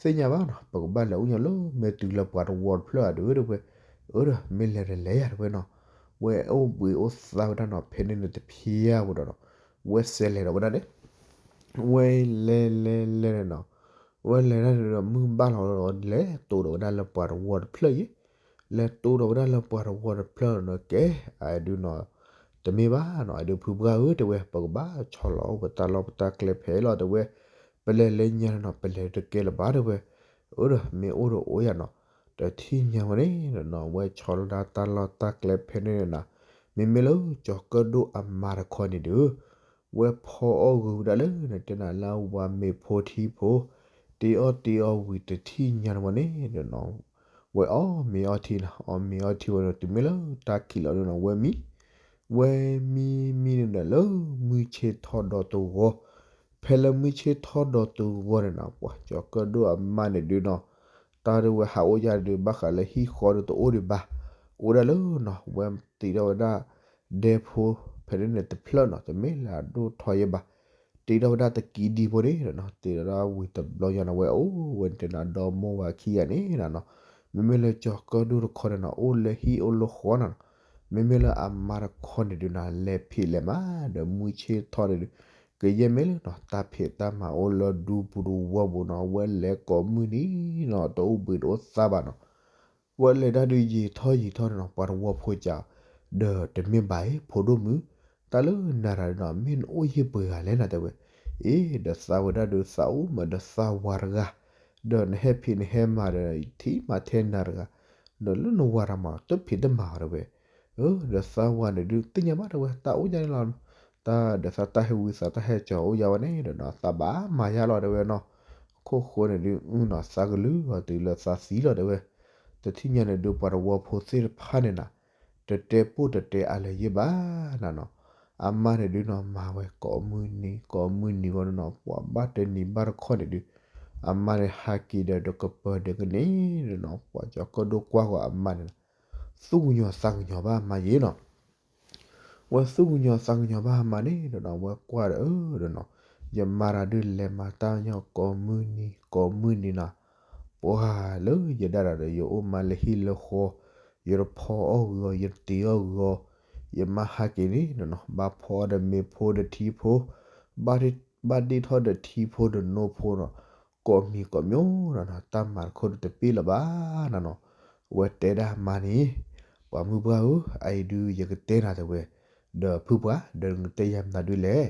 သ့ၣ်ညါဘၣ်နီၤ ပကဘၣ်လဲၤအိၣ်ညါလၢမ့ၢ်တုၤလၢပှၤတဝီတဖျၢၣ်ဧါဒုးတဲဝဲ, အၢဒီး မ့ၢ်လဲၤတလဲၤယၤတဲဝဲနီၤ, ဝဲအိၣ်ဘှံးအိၣ်သါဝဲဒၣ်နီၤ ဖဲန့ၣ်န့ၣ်တဖျၢၣ်ဝဲဒီးနီၤ, ဝဲစဲးလဲၤဒီးဝဲဒၣ်န့ၣ် ဝဲလဲၤလဲၤလဲၤန့ၣ်နီၤ, ဝဲလဲၤဒၣ်န့ၣ်ဒီးမုၢ်ဘၣ်လီၤဒီး လဲၤတိၢ်ဒီးဝဲဒၣ်လၢပှၤတဝီတဖျၢၣ်ယဲၢ်, လဲၤတိၢ်ဒီးဝဲဒၣ်လၢပှၤတဝီတဖျၢၣ်ဒီးနီၤ ကဲ အဒုးနီၤ တမ့ၢ်ဘၣ်နီၤ အဒုးဖုပှၢ်ဧၢတဲဝဲ ပကဘၣ်ဆီလီၤအိၣ်ပတၢ်လီၢ်ပတၢ်ကျဲဖဲလီၤတဲဝဲ, ပလဲၤလၢညါန့ၣ်နီၤ ပလဲၤတကဲလၢၤဘၣ်တဲဝဲ, အၢဒီး မ့ၢ်အိၣ်ဒီးအိၣ်ယၤနီၤ, တထံၣ်ညါဝဲန့ၣ်နီၤ ဝဲဆီလီၤဒၣ်တၢ်လီၢ်တၢ်ကျဲဖဲန့ၣ်န့ၣ်နီၤ, မ့မ့ၢ်လၢကၠီၤကၢၣ်ဒိၣ်အမါတခီန့ၣ်ဒီး ဝဲဖီအီၣ်ဂုာ်ဝဲဒၣ်လၢနတဲနၤလၢအဝၤမ့ၤဖိထံဖိ, တ့အီၣ်တ့အီဝံၤတထံၣ်ညါန့ၣ်ဝဲန့ၣ်နီၤ, ဝဲအီၣ်မ့ၤအီထံနီၤ အီၣ်မ့ၤအီထံဝဲဒီး တုၤမ့ၢ်လၢတၢ်ခံးလီၤဒုးနီၤ ဝဲမံ ဝဲမံမံန့ၣ်ဒီး လၢမုၢ်ဆ့ၣ်ထီၣ်ဒီးတဂီၤ, ဖဲလၢမုၢ်ဆ့ၣ်ထီၣ်ဒီးတဂီၤန့ၣ်နီၤ ပှၤကၠီၤကၢၣ်ဒိၣ်အမါန့ၣ်ဒုးနီၤ, တၢ်ဒုးဝဲဟးအိၣ်ယၤဒုး ဘၣ်ဃးလၢဟံၣ်ဃီဒုးတအိၣ်ဒံးဘၣ်, အိၣ်ဒၣ်လၢနီၤ ဝဲတ့ထီၣ်ဝဲဒၣ် ဒဲဖိ ဖဲန့ၣ်န့ၣ်တဖျၢၣ်နီၤ တမ့ၢ်လၢအဒိၣ်ထီယဲၢ်ဘၣ်, တ့ထီၣ်ဝဲဒၣ်တကံဒံဖိန့ၣ်နီၤ တ့ထီၣ်ဒၣ်ဝံၤတဘျီညါန့ၣ် ဝဲအိၣ်ဝဲန့ၣ်တဲနၤဒီမိၢ်ဝၤခံဂၤန့ၣ်နီၤ, မ့မ့ၢ်လၢကၠီၤကၢၣ်ဒိၣ်တခီန့ၣ်နီၤ အိၣ်လၢဟံၣ်အိၣ်လၢဃီနီၤ, မ့မ့ၢ်လၢအမါတခီန့ၣ်ဒုးနီၤ လဲၤဖံးလဲၤမၤဒီးမုၢ်ဆ့ၣ်ထီၣ်န့ၣ်ဒုး ကယဲၢ်မ့ၢ်လၢနီၤ တၢ်ဖံးတၢ်မၤအိၣ်လၢဒူပူၤတဝီပူၤနီၤ ဝဲလဲၤကိးမုၢ်နံၤနီၤ တအိၣ်ဘှံးတအိၣ်သါဘၣ်နီၤ ဝဲလဲၤတၢ်ဒုးယံာ်ထီၣ်ယံာ်ထီၣ်န့ၣ်နီၤ ပှၤတဝီဖိစံး, ဒီးတမ့ၢ်ဘၣ်အံၤ ဖိဒိၣ်မုၣ်, တၢ်လၢနၤတၢ်ဒုးနီၤ မ့ၢ်နအိၣ်ဟံၣ်ပှဲၤဂၤလဲၣ်နၤတဲဝဲ, အ့ ဒီးသးဝဲဒၣ်ဒုးသးအိၣ်မးဒီးသးဝၤတဂၤ, ဒီးနဟဲဖံးနဟဲမၤဒီး ထံၣ်မးထဲနၤတဂၤ, ဒီးလၢနဝၤတၢ်မၤတဖံးတမၤအီၤတဲဝဲ, အၢ ဒီးသးဝၤန့ၣ်ဒုးသ့ၣ်ညါဘၣ်တဲဝဲ တၢ်အိၣ်ညါန့ၣ်လီၤ တၢ်ဒီးသးတၢ်ဟဲဝံသးတၢ်ဟဲကီၤအိၣ်ယါဝဲန့ၣ်ဒီးနီၤ သးဘၣ်မၤယါလီၤတဲဝဲနီၤ, ခိၣ်ဃိန့ၣ်ဒုးနီၤ သးကလုၢ်အီၤတုၤလၢသးသံလီၤတဲဝဲ, တထံၣ်ညါန့ၣ်ဒုး ပှၤတဝီဖိသ့ၣ်တဖၣ်န့ၣ်နၤ, တတဲပိၢ်တတဲအါလၢၤယဲၢ်ဘၣ်နၤနီၤ, အမါန့ၣ်ဒုးနီၤ မၤဝဲကိးမုၢ်နံၤ ကိးမုၢ်နံၤဝဲနီၤ ပှၤဘၣ်တနံၤဘၣ်တခီန့ၣ်ဒုး အမါန့ၣ်ဟးက့ၤဒီးတကပၤဒီးကန့ၣ်နီၤ ပှၤကၠီၤကၢၣ်ဒိၣ်ကွၢ်ဃီၤအမါန့ၣ် သူၣ်ကညီၤသးကညီၤဘၣ်အမါယဲၢ်နီၤ ဝဲသူၣ်ကညီၤသးကညီၤဘၣ်အမါန့ၣ်ဒီးနီၤ ဝဲကွၢ်ဒီးအၢဒီးနီၤ, ယမါတၢ်ဒုးလဲၤမၤတၢ်ညီကိးမုၢ်နံၤ ကိးမုၢ်နံၤနီၤ, ပှၤလၢယဒၣ်ဒီး ယအိၣ်မးလၢဟံၣ်လၢဃီ, ယတဖီအီၣ်ဂုၤအီၤ ယတတ့ၤအီၣ်ဂုၤအီၤ, ယမါဟးက့ၤန့ၣ်ဒီးနီၤ ဘၣ်ဖီအီၣ်ဒီးမ့ၤဖိဒီးထံဖိ, ဘၣ်ဒ့ၣ်ထီၣ်ဒီးထံဖိဒီးနိဖိနီၤ, ကိးမံၤကိးမံၤနီၤနီၤ တၢ်မၤတခိၣ်ဒုးတပ့ၢ်လၢၤဘၣ်နၤနီၤ, ဝဲတဲဒၣ်အမါန့ၣ်, ပှၤမုၢ်ပှၢ်ဧၢ, အအံၤဒုးယကတဲနၤတဲဝဲ, ဒီးဖုပှၢ် ဒီးနကတဲယၤမနုၤဒုးလဲၣ်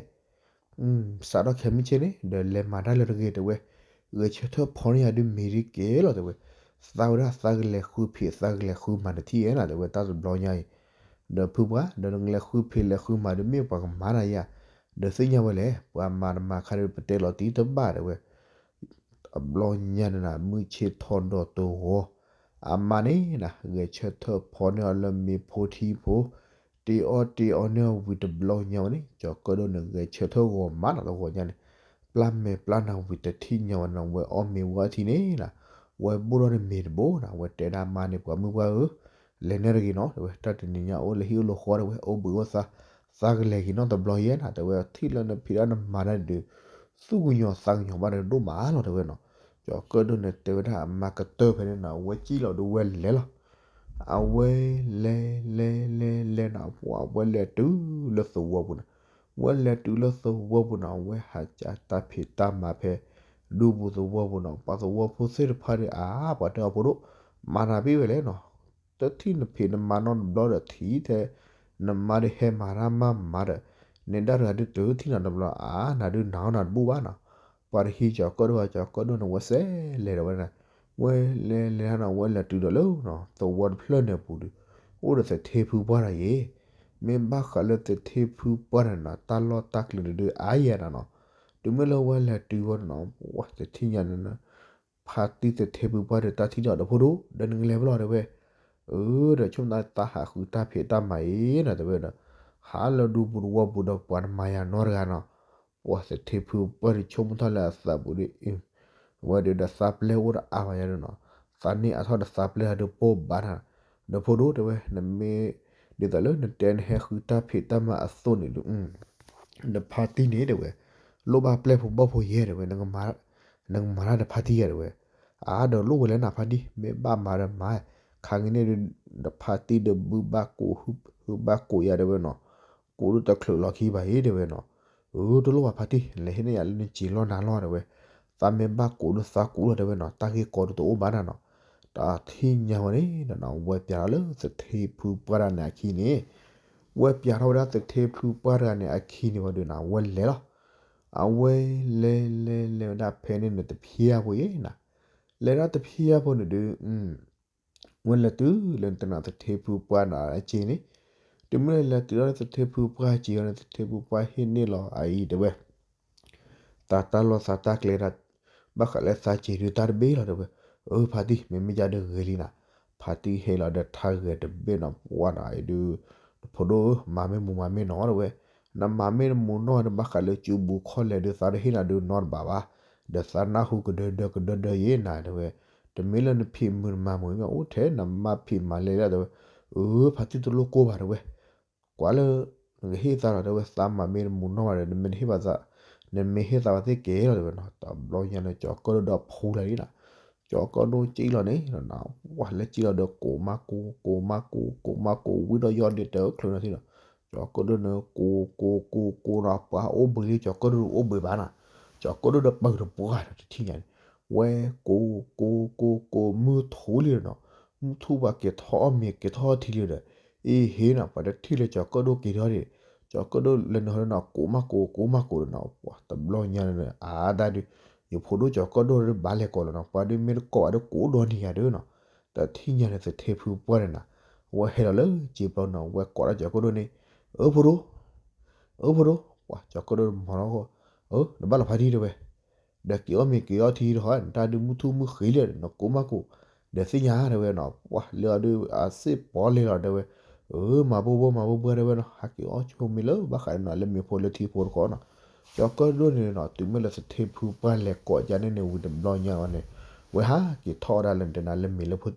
စးထီၣ်ခဲမုၢ်ဆ့ၣ်န့ၣ် ဒီးလဲၤမၤတၢ်လၢတဂ့ၤတဲဝဲ, ဂဲၤဆၢထၢၣ်ဖီန့ၢ်ယၤဒုးမ့ၤဒုးကဲလီၤတဲဝဲ, သးဝဲဒၣ်သးကလဲၤဃုဖံး သးကလဲၤဃုမၤတထံၣ်ဧဲနၤတဲဝဲ တၢ်တဘျီညါအံၤ, ဒီးဖုပှၢ် ဒီးနကလဲၤဃုဖံးလဲၤဃုမၤဒုးမ့ၢ်ပှၤကမၤနၤယၤ, ဒီးသ့ၣ်ညါဝဲလဲၣ် ပှၤမၤတမၤခါဒုးပတဲလီၤတံၢ်တဘၣ်တဲဝဲ အဘျီညါန့ၣ်နၤ မုၢ်ဆ့ၣ်ထီၣ်ဒီးတဂီၤ, အမါန့ၣ်နၤ ဂဲၤဆၢထၢၣ်ဖီန့ၢ်အီၤလၢမ့ၤဖိထံဖိ, တ့အီၣ်တ့အီန့ၢ်အီၤဝံၤတဘျီညါဝဲန့ၣ် ကၠီၤကၢၣ်ဒိၣ်န့ၣ် ဂဲၤဆၢထၢၣ်ဂီၤမးနီၤတဂီၤညါန့ၣ်, ပျၢ်မဲာ်ပျၢ်နၤဝံၤတထံၣ်ညါဝဲန့ၣ် ဝဲအီၣ်မ့ၤဝံၤအထံၣ်န့ၣ်နၤ, ဝဲဘိၣ်ထီၣ်ဒီးမ့ၤတဘိနၤ ဝဲတဲဒၣ်မါန့ၣ် ပှၤမုၢ်ပှၢ်ဧၢ, လဲၤနဲတဂ့ၤနီၤတဲဝဲ တၢ်တနံၤညါအိၣ်လၢဟံၣ်အိၣ်လၢဃီတဲဝဲ အိၣ်ဘှံးအိၣ်သါ, သးကလဲၤက့ၤနီတဘျီယဲၢ်နၤတဲဝဲ ထံၣ်လၢနဖံးတၢ်နမၤတၢ်န့ၣ်ဒုး သူၣ်ကညီၤသးကညီၤဘၣ်ဒီးဒိၣ်မးလီၤတဲဝဲနီၤ, ကၠီၤကၢၣ်ဒိၣ်န့ၣ်တဲဝဲဒၣ်အမါကတၢၢ်ဖဲန့ၣ်နၤ ဝဲစံၣ်လီၤဒီးဝဲလဲၤလီၤ, အဝဲလဲၤလဲၤလဲၤလဲၤနၤ ပှၤဝဲလဲၤတုၤလၢသဝီပူၤနၤ, ဝဲလဲၤတုၤလၢသဝီပူၤနၤ ဝဲဟးကၢ်တၢ်ဖံးတၢ်မၤဖဲ ဒူပူၤသဝီပူၤနီၤ ပှၤသဝီဖိသ့ၣ်တဖၣ်ဒီး အါ ပှၤတဲအီၤဖိဒိၣ်, မၤနၤဘ့ၣ်ဝဲလဲၣ်နီၤ, တထံၣ်နဖံးနမၤနီတဘျီဒီးထံၣ်ထဲ, နမါဒုးဟဲမၤတၢ်မၤမၤဒီး, နဲဒၣ်တဂၤဒုးတထံၣ်နၤတဘျီ အါ နၤဒုးနၤအီၣ်နၤတဘူၣ်ဘၣ်နီၤ, ပှၤတဟံးကၠီၤကၢၣ်ဒိၣ် ကၠီၤကၢၣ်ဒိၣ်န့ၣ် ဝဲစဲးလဲၤဒီးဝဲန့ၣ်, ဝဲလဲၤလဲၤနၤ ဝဲလဲၤတုၤဒီးလၢနီၤ သဝီတဖျၢၣ်န့ၣ်အပူၤဒီး, အိၣ်ဒီးသထ့ဖုပှၢ်တဂၤယဲၢ်, မ့ၢ်ဘၣ်ဃးလၢသထ့ဖုပှၢ်တဂၤနၤ တၢ်လီၢ်တၢ်ကျဲန့ၣ်ဒုးအါယဲၢ်နၤနီၤ, တုၤမ့ၢ်လၢဝဲလဲၤတုၤဝဲန့ၣ်နီၤ ပှၤတထံၣ်ညါန့ၣ် ဖါတံၢ်သထ့ဖုပှၢ်ဒီးတၢ်ထံၣ်ဒီးဒီးဖိဒိၣ် ဒီးနကလဲၤဖဲလဲၣ်တဲဝဲ, အၢ ဒီးဆိကမိၣ်သးဟးဃုတၢ်ဖံးတၢ်မၤအံၤနၤတဲဝဲဒီး, ဟးလၢဒူပူၤသဝီပူၤဒီးပှၤတမၤယၤနီတဂၤနီၤ, ပှၤသထ့ဖုပှၢ်ဒီးဆိကမိၣ်ထီၣ်လၢအသးပူၤဒီး, အဝဲဒုးဒီးသးပျဲၢ်အိၣ်ဒီးအါမးယၤဒုးနီၤ, သးန့ၢ်အါထီၣ်ဒီးသးပျဲၢ်ဟးဒုးပိၢ်ဘၣ်နၤ, ဒီးဖိဒိၣ်တဲဝဲ နမ့ၢ် ဒ်သိးလၢနတဲနဟဲဃုတၢ်ဖံးတၢ်မၤအသိးန့ၣ်ဒုး ဒီးဖါတံၢ်န့ၣ်တဲဝဲ, လိၣ်ဘၣ်ပျဲၢ်ဖိဘီၣ်ဖိယဲၢ်တဲဝဲ, နကမၤတၢ်ဒီးဖါတံၢ်ယဲၢ်တဲဝဲ, အါဒီးလိၣ်ဝဲလဲၣ်နၤဖါတံၢ် မ့ၢ်ဘၣ်မၤဒီးမၤ, ခါက့ၤန့ၣ်ဒုး ဒီးဖါတံၢ်ဒီးဘုဘၣ်ကိးဟုဘၣ်ကိးယၤတဲဝဲနီၤ, ကိးဒုးတချုးလီၤခံဘၣ်အံၤတဲဝဲနီၤ, အၢ တလိၣ်ဘၣ်ဖါတံၢ် လဲၤဟ့ၣ်န့ၢ်ယၤလၢနစံာ်လီၢ်နၤလီၢ်တဲဝဲ, သးမ့ၢ်ဘၣ်ကိးဒုးသးကိးလီၤတဲဝဲနီၤ, တၢ်ဂ့ၢ်ကီဒုးတအိၣ်ဘၣ်နၤနီၤ, တၢ်ထံၣ်ညါဝဲန့ၣ်နီၤ ဝဲပၠးထီၣ်လၢသထ့ဖုပှၢ်တဂၤန့ၣ်အခံန့ၣ် ဝဲပၠးထီၣ်ဝဲဒၣ်သထ့ဖုပှၢ်တဂၤန့ၣ်အခံန့ၣ်ဝဲဒုးနၤ ဝဲလဲၤလီၤ, အဝဲလဲၤလဲၤလဲၤဝဲဒၣ်ဖဲန့ၣ်န့ၣ်တဖျဲဖိယဲၢ်နၤ, လဲၤဒၣ်တဖျဲဖိန့ၣ်ဒုး ဝဲလဲၤတုၤလၢနတနၤသထ့ဖုပှၢ်နၤအစ့န့ၣ်, တုၤမ့ၢ်လဲၤတုၤလၢသထ့ဖုပှၢ်စ့အီၤန့ၣ် သထ့ဖုပှၢ်ဟ့ၣ်န့ၢ်လီၤအအံၤတဲဝဲ သးတၢ်လီၢ်သးတၢ်ကျဲဒၣ်, ဘၣ်ဃးလၢသးစ့ဒုးတၢ်တဘ့ၣ်လီၤတဲဝဲ, အၢ ဖါတံၢ် မ့မ့ၢ်ယၤဒုးဂ့ၤလံနၤ, ဖါတံၢ်ဟဲလီၤဒီးထါဂဲၤတဘ့ၣ်နီၤ ပှၢ်နၤအံၤဒုး, ဖိဒိၣ်ဧၢ မၤမ့ၢ်မူမၤမ့ၢ်နီၤတဲဝဲ, နမၤမ့ၢ်နမူနီၤဒီး ဘၣ်ဃးလၢကၠူဘူးခီၣ်လဲၢ်ဒုး သးတဟ့ၣ်နၤဒုးနီတဘၣ်ဘၣ်, ဒီးသးနၢ်ဟူကဒၢဒၢကဒၢဒၢယဲၢ်နၤတဲဝဲ, တမ့ၢ်လၢနဖံးမုာ်နမၤမုာ်မ့ၢ်အိၣ်ထဲ နမါဖံးမၤလဲၢ်လၢတဲဝဲ, အၢ ဖါတံၢ်တလိၣ်ကိၢ်ဘၣ်တဲဝဲ ကွၢ်လၢ နကဟ့ၣ်သးလီၤတဲဝဲ သးမၤမ့ၢ်နမူနီၢ်ဘၣ်ဒီး နမ့ၢ်တဟ့ၣ်ဘၣ်သး, နမ့ၢ်ဟ့ၣ်သးဘၣ်သ့ၣ်ကဲလီၤတဲဝဲနီၤ, တဘျီညါန့ၣ် ကၠီၤကၢၣ်ဒိၣ်ဒီးဖူလၢာ်လံနီၤ, ကၠီၤကၢၣ်ဒိၣ်စံၣ်လီၤန့ၣ်နီၤ, ဝဲလဲၤစံၣ်လီၤဒီးကိးမါကိး ကိးမါကိး ကိးမါကိး ဝံၤဒီးယီၢ်ဒ့တၢၢ်ချၢနီၤထံနီၤ, ကၠီၤကၢၣ်ဒိၣ်န့ၣ်ကိးကိးကိးကိးနီၤ ပှၤအိၣ်ဘှံးလံ ကၠီၤကၢၣ်ဒိၣ်အိၣ်ဘှံးဘၣ်နီၤ, ကၠီၤကၢၣ်ဒိၣ်ဒီးပၢၢ်တပှၢ်ဒီးတထံၣ်ညါန့ၣ်, ဝဲကိးကိးကိးကိးမုၢ်ထူလံနီၤ, မုၢ်ထူပှၤက့ၤထီၣ်အီၣ်မ့ၤက့ၤထီၣ်အီထံလံဒီး, အ့ဟ့နီၤ ပှၤတထံၣ်လၢကၠီၤကၢၣ်ဒိၣ်က့ၤထီၣ်ဒံး, ကၠီၤကၢၣ်ဒိၣ်လၢနဟီဒီးနီၤ ကိးမါကိး ကိးမါကိးဒီးနီၤ, ပှၤတဘျီညါန့ၣ် အါဒၣ်ဒုး, ယဖိဒိၣ်ကၠီၤကၢၣ်ဒိၣ်ဒီးဘၣ်လဲၤကိးလီၤနီၤ, ပှၤဒုးမ့ၢ်တကိးဘၣ်ဒီးကိးဒီနံၤယၤဒုးနီၤ, တထံၣ်ညါန့ၣ်သထ့ဖုပှၢ်န့ၣ်နီၤ, ဝဲဟဲလီၤလၢစ့ပျီနီၤ ဝဲကိးဒၣ်ကၠီၤကၢၣ်ဒိၣ်န့ၣ်, အၢဖိဒိၣ်, အ အၢ ဖိဒိၣ်, ပှၤကၠီၤကၢၣ်ဒိၣ်မၤထီၣ်ဃီ, အၢ နဘၣ်လီၤဖါတံၢ်တဲဝဲ, ဒီးက့ၤအီၣ်မ့ၤက့ၤအီထံတခီ, နတၢ်ဒုးမုၢ်ထူၣ်မုၢ်ဃ့လံဒီး နကိးမးကိး, ဒီးသ့ၣ်ညါတဲဝဲနီၤ, ပှၤလၢအဒုးအစ့ၣ်ပီလဲၤလီၤတဲဝဲ, အၢ မၤဘိဘိမၤဘိဘိတဲဝဲနီၤ, ဟးက့ၤအီၣ်ဆိမ့ၤလၢဘၣ်ဃးဒီးနီၤ လၢမ့ၤဖိလၢထံဖိတခီနီၤ, ကၠီၤကၢၣ်ဒိၣ်န့ၣ်နီၤ တုၤမ့ၢ်လၢသထ့ဖုပှၢ်လဲၤကိးကါန့ၣ်န့ၣ် ဝံၤတဘျီညါအံၤန့ၣ်, ဝဲဟးက့ၤထီၣ်ဝဲဒၣ်လၢနတဲနၤလၢမ့ၤလၢ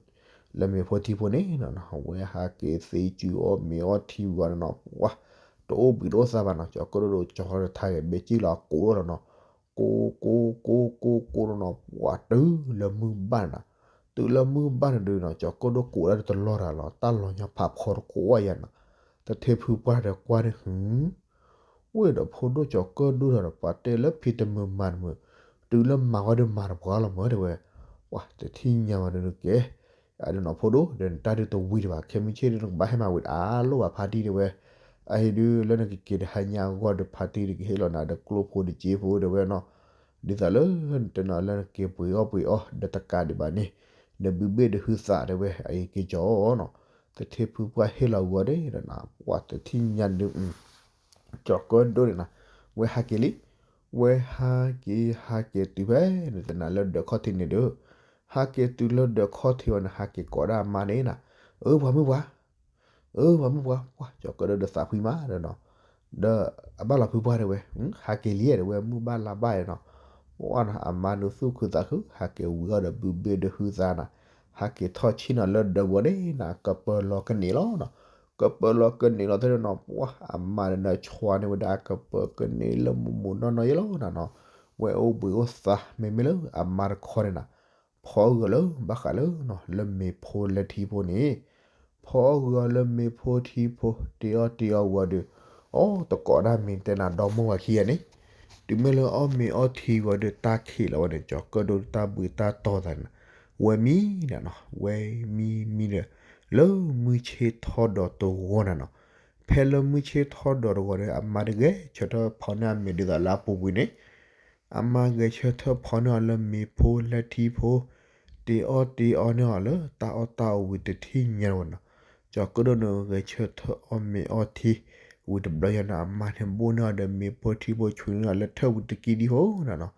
လၢမ့ၤဖိထံဖိန့ၣ်နီၤ, ဝဲဟးက့ၤသ့စုအီၣ်မ့ၤအီထံဝံၤအီၤန့ၣ်နီၤ, ပှၤ တအိၣ်ဘှံးတအိၣ်သါဘၣ်နီၤ, ကၠီၤကၢၣ်ဒိၣ်ကၠီၤထီၣ်တထါဂ့ၤ ဘဲကံၣ်လီၤကိးလီၤနီၤ, ကိးကိးကိးကိးကိးနီၤနီၤ, ပှၤတုၤလၢမုၢ်ဘၣ်န့ၣ်နီၤ, တုၤလၢမုၢ်ဘၣ်န့ၣ်ဒုးနီၤ ကၠီၤကၢၣ်ဒိၣ်ကိးဒၣ်တလီၢ်တဂၤလီၤ, တၢ်လီၤညီဖးဖီတကိးယၤနီၤ, သထ့ဖုပှၢ်ဒီးကွၢ်န့ၣ် ဟု ဝဲဒီးဖိဒိၣ်ကၠီၤကၢၣ်ဒိၣ်ဒီး ပှၤတဲလၢဖံးတမုာ်မၤတမုာ်, တုၤလၢမၤဝဲဒီးမၤတပှၤလီၤမၢတဲဝဲ, ပှၤတထံၣ်ညါဝဲဒုးကဲ, အဒုးနီၤဖိဒိၣ်ဒီးနတၢ်ဒုးတဝံၤတဘၣ် ခဲမုၢ်ဆ့ၣ်ဒုးနကဘၣ်ဟဲမၤဝံၤတအါလိၣ်ဘၣ်ဖါတံၢ်တဲဝဲ, အဟံၣ်ဒုးလၢနကက့ၤတဟါညါအဂီၢ်ဒီးဖါတံၢ်ဒုးကဟ့ၣ်လီၤနၤဒီးကျိဖိတစ့ဖိတဲဝဲနီၤ, ဒ်သိးလၢနတဲနီၤလၢနက့ၤပှ့ၤအီၣ်ပှ့ၤအီၣ်ဒီးတကးဒံးဘၣ်န့ၣ်, နဘုဘ့ၣ်ဒီးဟုသးတဲဝဲ အအံၤက့ၤကၠီၤနီၤ, သထ့ဖုပှၢ်ဟ့ၣ်လီၤဝံၤအီၤဒီးနီၤ ပှၤတထံၣ်ညါဒုး ကၠီၤကၢၣ်ဒိၣ်န့ၣ်နီၤ, ဝဲဟးက့ၤလံ, ဝဲဟးက့ၤဟးက့ၤတုၤဖဲန့ၣ်သနာ်လၢဒၢးခီၣ်ထံးန့ၣ်ဒီး, ဟးက့ၤတုၤလၢဒၢးခီၣ်ထံးဝဲန့ၣ် ဟးက့ၤကိးဒၣ်အမါန့ၣ်နီၤ, အၢ ပှၤမုၣ်ပှၢ်, အၢ ပှၤမုၣ်ပှၢ်, ပှၤကၠီၤကၢၣ်ဒိၣ်ဒီးသးဖှံမးဒီးနီၤ, ဒီးအဘၣ်လီၤဖုပှၢ်တဲဝဲ, ဟးက့ၤလံတဲဝဲ မုၢ်ဘၣ်လါဘၣ်နီၤ, ပှၤနီၤ အမါဒုးသူၣ်ခုသးခု ဟးက့ၤဝံၤအီၤဒီးဘုဘ့ၣ်ဒီးဟုသးနီၤ, ဟးက့ၤထီၣ်ဆ့ၣ်နီၤလၢဒၢးဝဲန့ၣ်နီၤ ကပၢၤလီၤကန့ၢ်လီၤနီၤ, ကပၢၤလီၤကန့ၢ်လီၤသ့ၣ်နီၤ ပှၤအမါန့ၣ်ဒီးဆွါန့ၢ်ဝဲဒၣ်ကပၢၤကန့ၢ်လၢမူးမူးနီၢ်နီၢ်ယဲလီၤနီၤနီၤ, ဝဲအိၣ်ဘှံးအိၣ်သါမ့မ့ၢ်လၢအမါတခီန့ၣ်နီၤ, ဖီအီၣ်ဂၢၢ်လၢဘၣ်ဃးလၢနီၤ လၢမ့ၤဖိလၢထံဖိန့ၣ်, ဖီအီၣ်ဂၢၢ်လၢမ့ၤဖိထံဖိ တ့အီၣ်တ့အီဝံၤဒီး, အိ တကိးဒၣ်မ့ၢ်တဲနၤဒီမိၢ်ဝၤခံဂၤန့ၣ်, တုၤမ့ၢ်လၢအီၣ်မ့ၤအီထံဝံၤဒီးတၢ်ခံးလီၤဝဲန့ၣ် ကၠီၤကၢၣ်ဒိၣ်တၢ်ဘှံးတၢ်တီၤသးန့ၣ်နီၤ, ဝဲမံနီၤနီၤ ဝဲမံမံဒီး, လၢမုၢ်ဆ့ၣ်ထီၣ်ဒီးတဂီၤန့ၣ်နီၤ, ဖဲလၢမုၢ်ဆ့ၣ်ထီၣ်ဒီးတဂီၤဒီး အမါတဂဲၤဆၢထၢၣ်ဖီန့ၢ်အမ့ၤဒ်သိးလၢအပူၤကွံာ်န့ၣ် အမါဂဲၤဆၢထၢၣ်ဖီန့ၢ်အီၤလၢမ့ၤဖိလၢထံဖိ, တ့အီၣ်တ့အီန့ၢ်အီၤလၢတၢ်အီၣ်တၢ်အီဝံၤတထံၣ်ညါဝဲနီၤ, ကၠီၤကၢၣ်ဒိၣ်န့ၣ်ဂဲၤဆၢထၢၣ်အီၣ်မ့ၤအီထံ, ဝံၤတဘျီညါန့ၣ် အမါန့ၣ်ဘိၣ်န့ၢ်အီၤဒီးမ့ၤဖိထံဖိ ဆူန့ၢ်အီၤလၢထၢၣ်ဝံၤတကံဒံဖိနီၤနီၤ,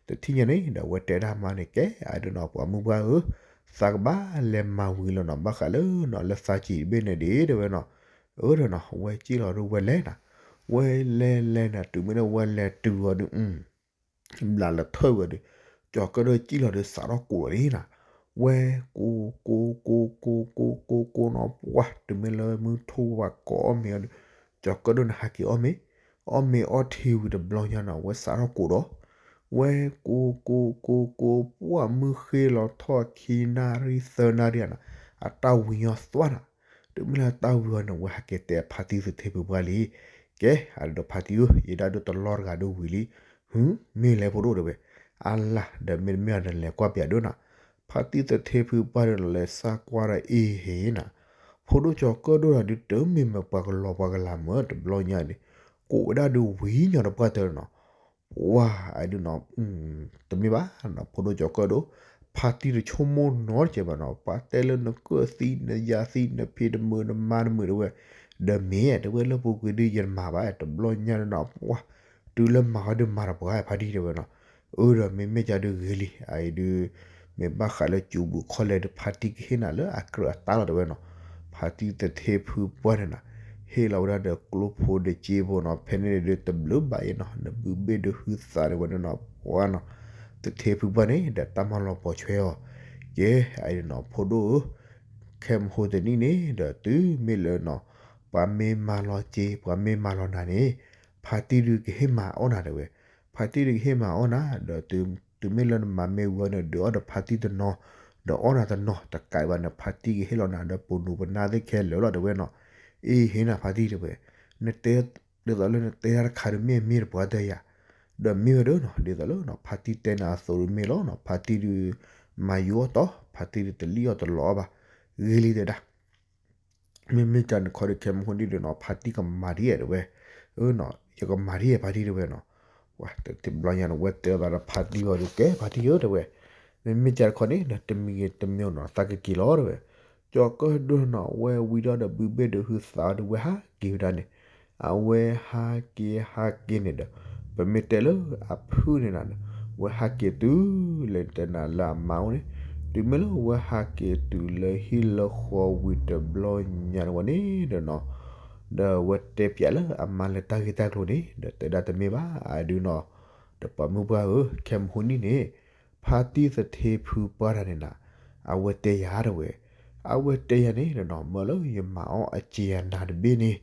တထံၣ်ညါန့ၣ်ဒီး အဝဲတဲဒၣ်အမါန့ၣ် ကဲ အဒုးနီၤ ပှၤမုၢ်ပှၢ်ဧၢ, သးကဘၣ်လဲၤမၤဝံၤလီၤနီၤ ဘၣ်ဃးလၢနီၤ လၢသးကံၢ်တဘ့ၣ်န့ၣ်ဒ်တဲဝဲနီၤ, အၢဒီးနီၤ ဝဲက့ၢ်လီၤဒုးဝဲလဲၤနီၤ, ဝဲလဲၤလဲၤနီၤ တုၤမ့ၢ်န့ၣ်ဝဲလဲၤတုၤအီၤဒုး ဘျးလၢထၢၣ်ဝံၤဒီး, ကၠီၤကၢၣ်ဒိၣ်က့ၢ်လီၤဒီးစးထီၣ်ကိးလီၤလံနီၤ, ဝဲကိးကိးကိးကိးကိးကိးကိးနီၤ ပှၤ တုၤမ့ၢ်လၢမုၢ်ထီၣ်ဝဲကိးအီၣ်မ့ၤအီၤဒီး, ကၠီၤကၢၣ်ဒိၣ်န့ၣ်ဟးက့ၤအီၣ်မ့ၤ, အီၣ်မ့ၤအီထံဝံၤတဘျီညါနီၤ ဝဲစးထီၣ်ကိးဒီး, ဝဲကိးကိးကိးကိး ပှၤမုၢ်ဃ့လီၤထီၣ်ခံနၣ်ရံၣ်သၢနၣ်ရံၣ်နီၤ, အတၢ်ဝံၤညီသွါနီၤ, တုၤမ့ၢ်လၢတၢ်ဝံၤအီၤန့ၣ် ဝဲဟးက့ၤတဲဖါတံၢ်သထ့ဖုပှၢ်လံ, ကဲ အဒုးဒီးဖါတံၢ်ဧၢ, ယဲဒၣ်ဒုးတလီၢ်တဂၤဒုးဝံၤလံ, ဟု မ့ၢ်လဲၤဖိဒိၣ်တဲဝဲ, အါလၢ် ဒီးမ့တမ့ၢ်ဒီးလဲၤကွၢ်ပၠးဒိၣ်နီၤ, ဖါတံၢ်သထ့ဖုပှၢ်ဒီးလဲၤစၢ်ကွၢ်ဒီးအ့ၣ်ဟ့ၣ်နီၤ, ဖိဒိၣ်ကၠီၤကၢၣ်ဒိၣ်ဒီးဒုးတမ့ၢ်မ့ၢ်ပှၤကလီၤပှၤကလၤမၢ်တဘျီညါန့ၣ်, ကိးဝဲဒၣ်ဒုးဝံၤညီဒီးပှၢ်တၢ်နီၤ ပှၤ အဒုးနီၤ, တမ့ၢ်ဘၣ်နီၤ ဖိဒိၣ်ကၠီၤကၢၣ်ဒိၣ်, ဖါတံၢ်တဆိကမိၣ်နီတစဲးဘၣ်နီၤ, ပှၤတဲလၢနကၢၣ်သံ နယၤသံ နဖံးတမုာ် နမါတမုာ်တဲဝဲ, ဒီးမ့ၢ်တဲဝဲလၢပူၤကွံာ်ဒုးယတမၤဘၣ် တဘျီညါန့ၣ်နီၤ ပှၤ တုၤလၢမၤဝဲဒုးမၤတပှၤဖါတံၢ်တဲဝဲနီၤ, အၢဒီးမ့မ့ၢ်ကဒုးဂ့ၤလံ အအံၤဒုး မ့ၢ်ဘၣ်ဃးလၢစူးဘူးခီၣ်လဲၢ်ဒီးဖါတံၢ်ကဟ့ၣ်နၤလၢအကြၢးအတၢ်လီၤတဲဝဲနီၤ, ဖါတံၢ်သထ့ဖုပှၢ်န့ၣ်နီၤ, ဟ့ၣ်လီၤဝဲဒၣ်ဒီးကျိဖိတစ့ဖိနီၤ, ဖဲန့ၣ်ဒုးတဘျုးဘၣ်အံၤနီၤ နဘုဘ့ၣ်ဒုးဟုသးတဲဝဲန့ၣ်နီၤ ပှၤနီၤ, သထ့ဖုပှၢ်န့ၣ် ဒီးတၢ်မၤလီၤပိာ်ဆွဲအီၤ, ကဲ အအံၤနီၤ ဖိဒိၣ်ဧၢ ခဲမဟိတနံၣ်န့ၣ်ဒီးတုၤမ့ၢ်လၢနီၤ, ပှၤမ့ၢ်မၤလီၤစ့ ပှၤမ့ၢ်မၤလီၤနၤန့ၣ်, ဖါတံၢ်ဒုးကဟ့ၣ်မၤအီၣ်နၤတဲဝဲ, ဖါတံၢ်ဒုးကဟ့ၣ်မၤအီၣ်နၤ ဒီး တုၤမ့ၢ်လၢနမၤမ့ၢ်ဝံၤန့ၣ် ဒုးအီၣ်ဒီးဖါတံၢ်တနီၤ, ဒီးအီၣ်နၤတနီၤ တကးဘၣ်န့ၣ် ဖါတံၢ်ကဟ့ၣ်လီၤနၤဒီးပူၤနူၤပနၢ်သ့ၣ်ခဲလၢာ်လီၤတဲဝဲနီၤ, အ့ၣ်ဟ့ၣ်နၤဖါတံၢ်တဲဝဲ, နတဲ ဒ်သိးလၢနတဲတၢ်တခါဒုးမ့ၢ်မ့ၢ်တပှၤတၢၢ်ယၤ, ဒီးမ့ၢ်ဝဲဒၣ်နီၤ ဒ်သိးလၢနီၤ ဖါတံၢ်တဲနၤအသိးဒုးမ့ၢ်လီၤနီၤ ဖါတံၢ်ဒုး မၤယူၤအီၣ်တီၤ ဖါတံၢ်ဒုးတလံၣ်အီၣ်တလီအီၣ်ဘၣ်, ဂ့ၤလံတဲဒၣ် မ့မ့ၢ်ကန့ၣ်ခီဒုးခဲမဟိဒ်ဒုးနီၤ ဖါတံၢ်ကမၤဒ်ယဲတဲဝဲ, အၢနီၤ ယကမၤဒ်ယဲဖါတံၢ်တဲဝဲနီၤ, ပှၤတဘျီညါန့ၣ် ဝဲတဲအသးဒီးဖါတံၢ်အီၤဒုး ကဲဖါတံၢ်ဧၢတဲဝဲ, မ့မ့ၢ်ကန့ၣ်ခီန့ၣ် တမံၤဂ့ၤတမံၤနီၤ သးကက့ၤလီၤတဲဝဲ, ကၠီၤကၢၣ်ဒိၣ်နီၤ ဝဲဝံၤဒီးဒီးဘုဘ့ၣ်ဒုးဟုသးဒုးဝဲဟးက့ၤဝဲဒၣ်န့ၣ်, အဝဲဟးက့ၤဟးက့ၤန့ၣ်ဒီး ပမ့ၢ်တဲလၢအဖုၣ်န့ၣ်နၤဒီး ဝဲဟးက့ၤတုၤလၢတဲနၤလၢအမါအိၣ်န့ၣ် တုၤမ့ၢ်လၢဝဲဟးက့ၤတုၤလၢဟံၣ်လၢဃီဝံၤတဘျီညါန့ၣ်ဝဲန့ၣ်ဒီးနီၤ ဒီးဝဲတဲပၠးလၢအမါလၢတၢ်ဂ့ၢ်တၢ်ကျိၤန့ၣ် ဒီးတဲဒၣ်တမ့ၢ်ဘၣ် အဒုနီၤ ဒီးပှၤမုၢ်ပှၢ်ဧၢ ခဲမုၢ်နံၤန့ၣ် ဖါတံၢ်သထ့ဖုပှၢ်တၢ်န့ၣ်နၤ အဝဲတဲယၤတဝဲ အဝဲတဲယၤန့ၣ်ဒီးနီၤ မၢလၢယမၤအီၣ်အစ့ယၤနၤတဘ့ၣ်န့ၣ်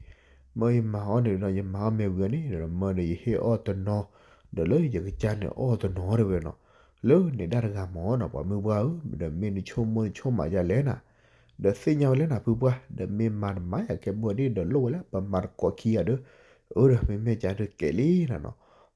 မၢယမၤအီၣ်န့ၣ်ဒီး ယမၤအီၣ်မ့ၢ်ဝံၤအီၤန့ၣ်ဒီး မၢဒီးယဟ့ၣ်အီၣ်တနီၤ ဒီးလၢယကစၢ်န့ၣ်အီၣ်တနီၤတဝဲနီၤ လၢန့ၣ်ဒၣ်တဂၤမ့ၢ်နီၤ ပှၤမုၢ်ပှၢ်ဧၢ ဒီးမ့ၢ်နဆိကမိၣ်နဆိကမးယၤလဲၣ်နၤ ဒီးသ့ၣ်ညါဝဲလၢနၤဖုပှၢ် ဒီးမ့ၢ်မၤတမၤယၤကဲမုၢ်ဒ်ဒီးလိၣ်ဝဲလၢပမၤတကိးခံဂၤဒီး အၢဒီးမ့မ့ၢ်ကဒီးကဲလံနၤနီၤ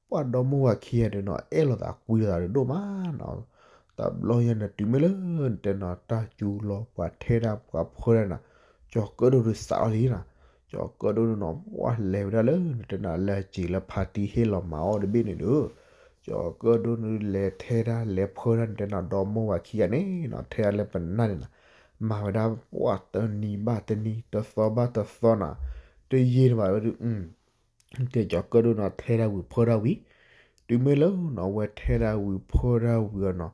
ပှၤဒီမါဝၤခံဂၤဒီးနီၤ အဲၣ်လိာ်သးကွံလိာ်သးဒီးဒိၣ်မးနီၤ တဘျီညါန့ၣ်တုၤမ့ၢ်လၢနတဲနီၤ တၢ်စူၤလီၤပှၤထဲဒၣ်ပှၤဖီဒၣ်နၤ ကၠီၤကၢၣ်ဒိၣ်ဒုးစးအီၤလံနၤ ကၠီၤကၢၣ်ဒိၣ်ဒုးနီၤ ပှၤလဲၤဝဲဒၣ်လၢနတဲနီၤ လၢအစ့ၤလၢဖါတံၢ်ဟ့ၣ်လီၤမၤအီၣ်တဘ့ၣ်န့ၣ်ဒီး ကၠီၤကၢၣ်ဒိၣ်ဒုးလဲၤထဲဒၣ်လဲၤဖီဒၣ်နတဲနီၤ ဒီမါဝၤခံဂၤန့ၣ်နီၤ ထဲဒၣ်လၢပနၢ်န့ၣ်နၤ မၤဝဲဒၣ်ပှၤတနံၤဘၣ်တနံၤ တသီဘၣ်တသီနၤ တယံာ်တဘၣ်ဝဲဒုး တဲကၠီၤကၢၣ်ဒိၣ်နီၤ ထဲဒၣ်ဝံၤဖီဒၣ်ဝံၤ တုၤမ့ၢ်လၢနီၤ ဝဲထဲဒၣ်ဝံၤဖီဒၣ်ဝံၤအီၤနီၤ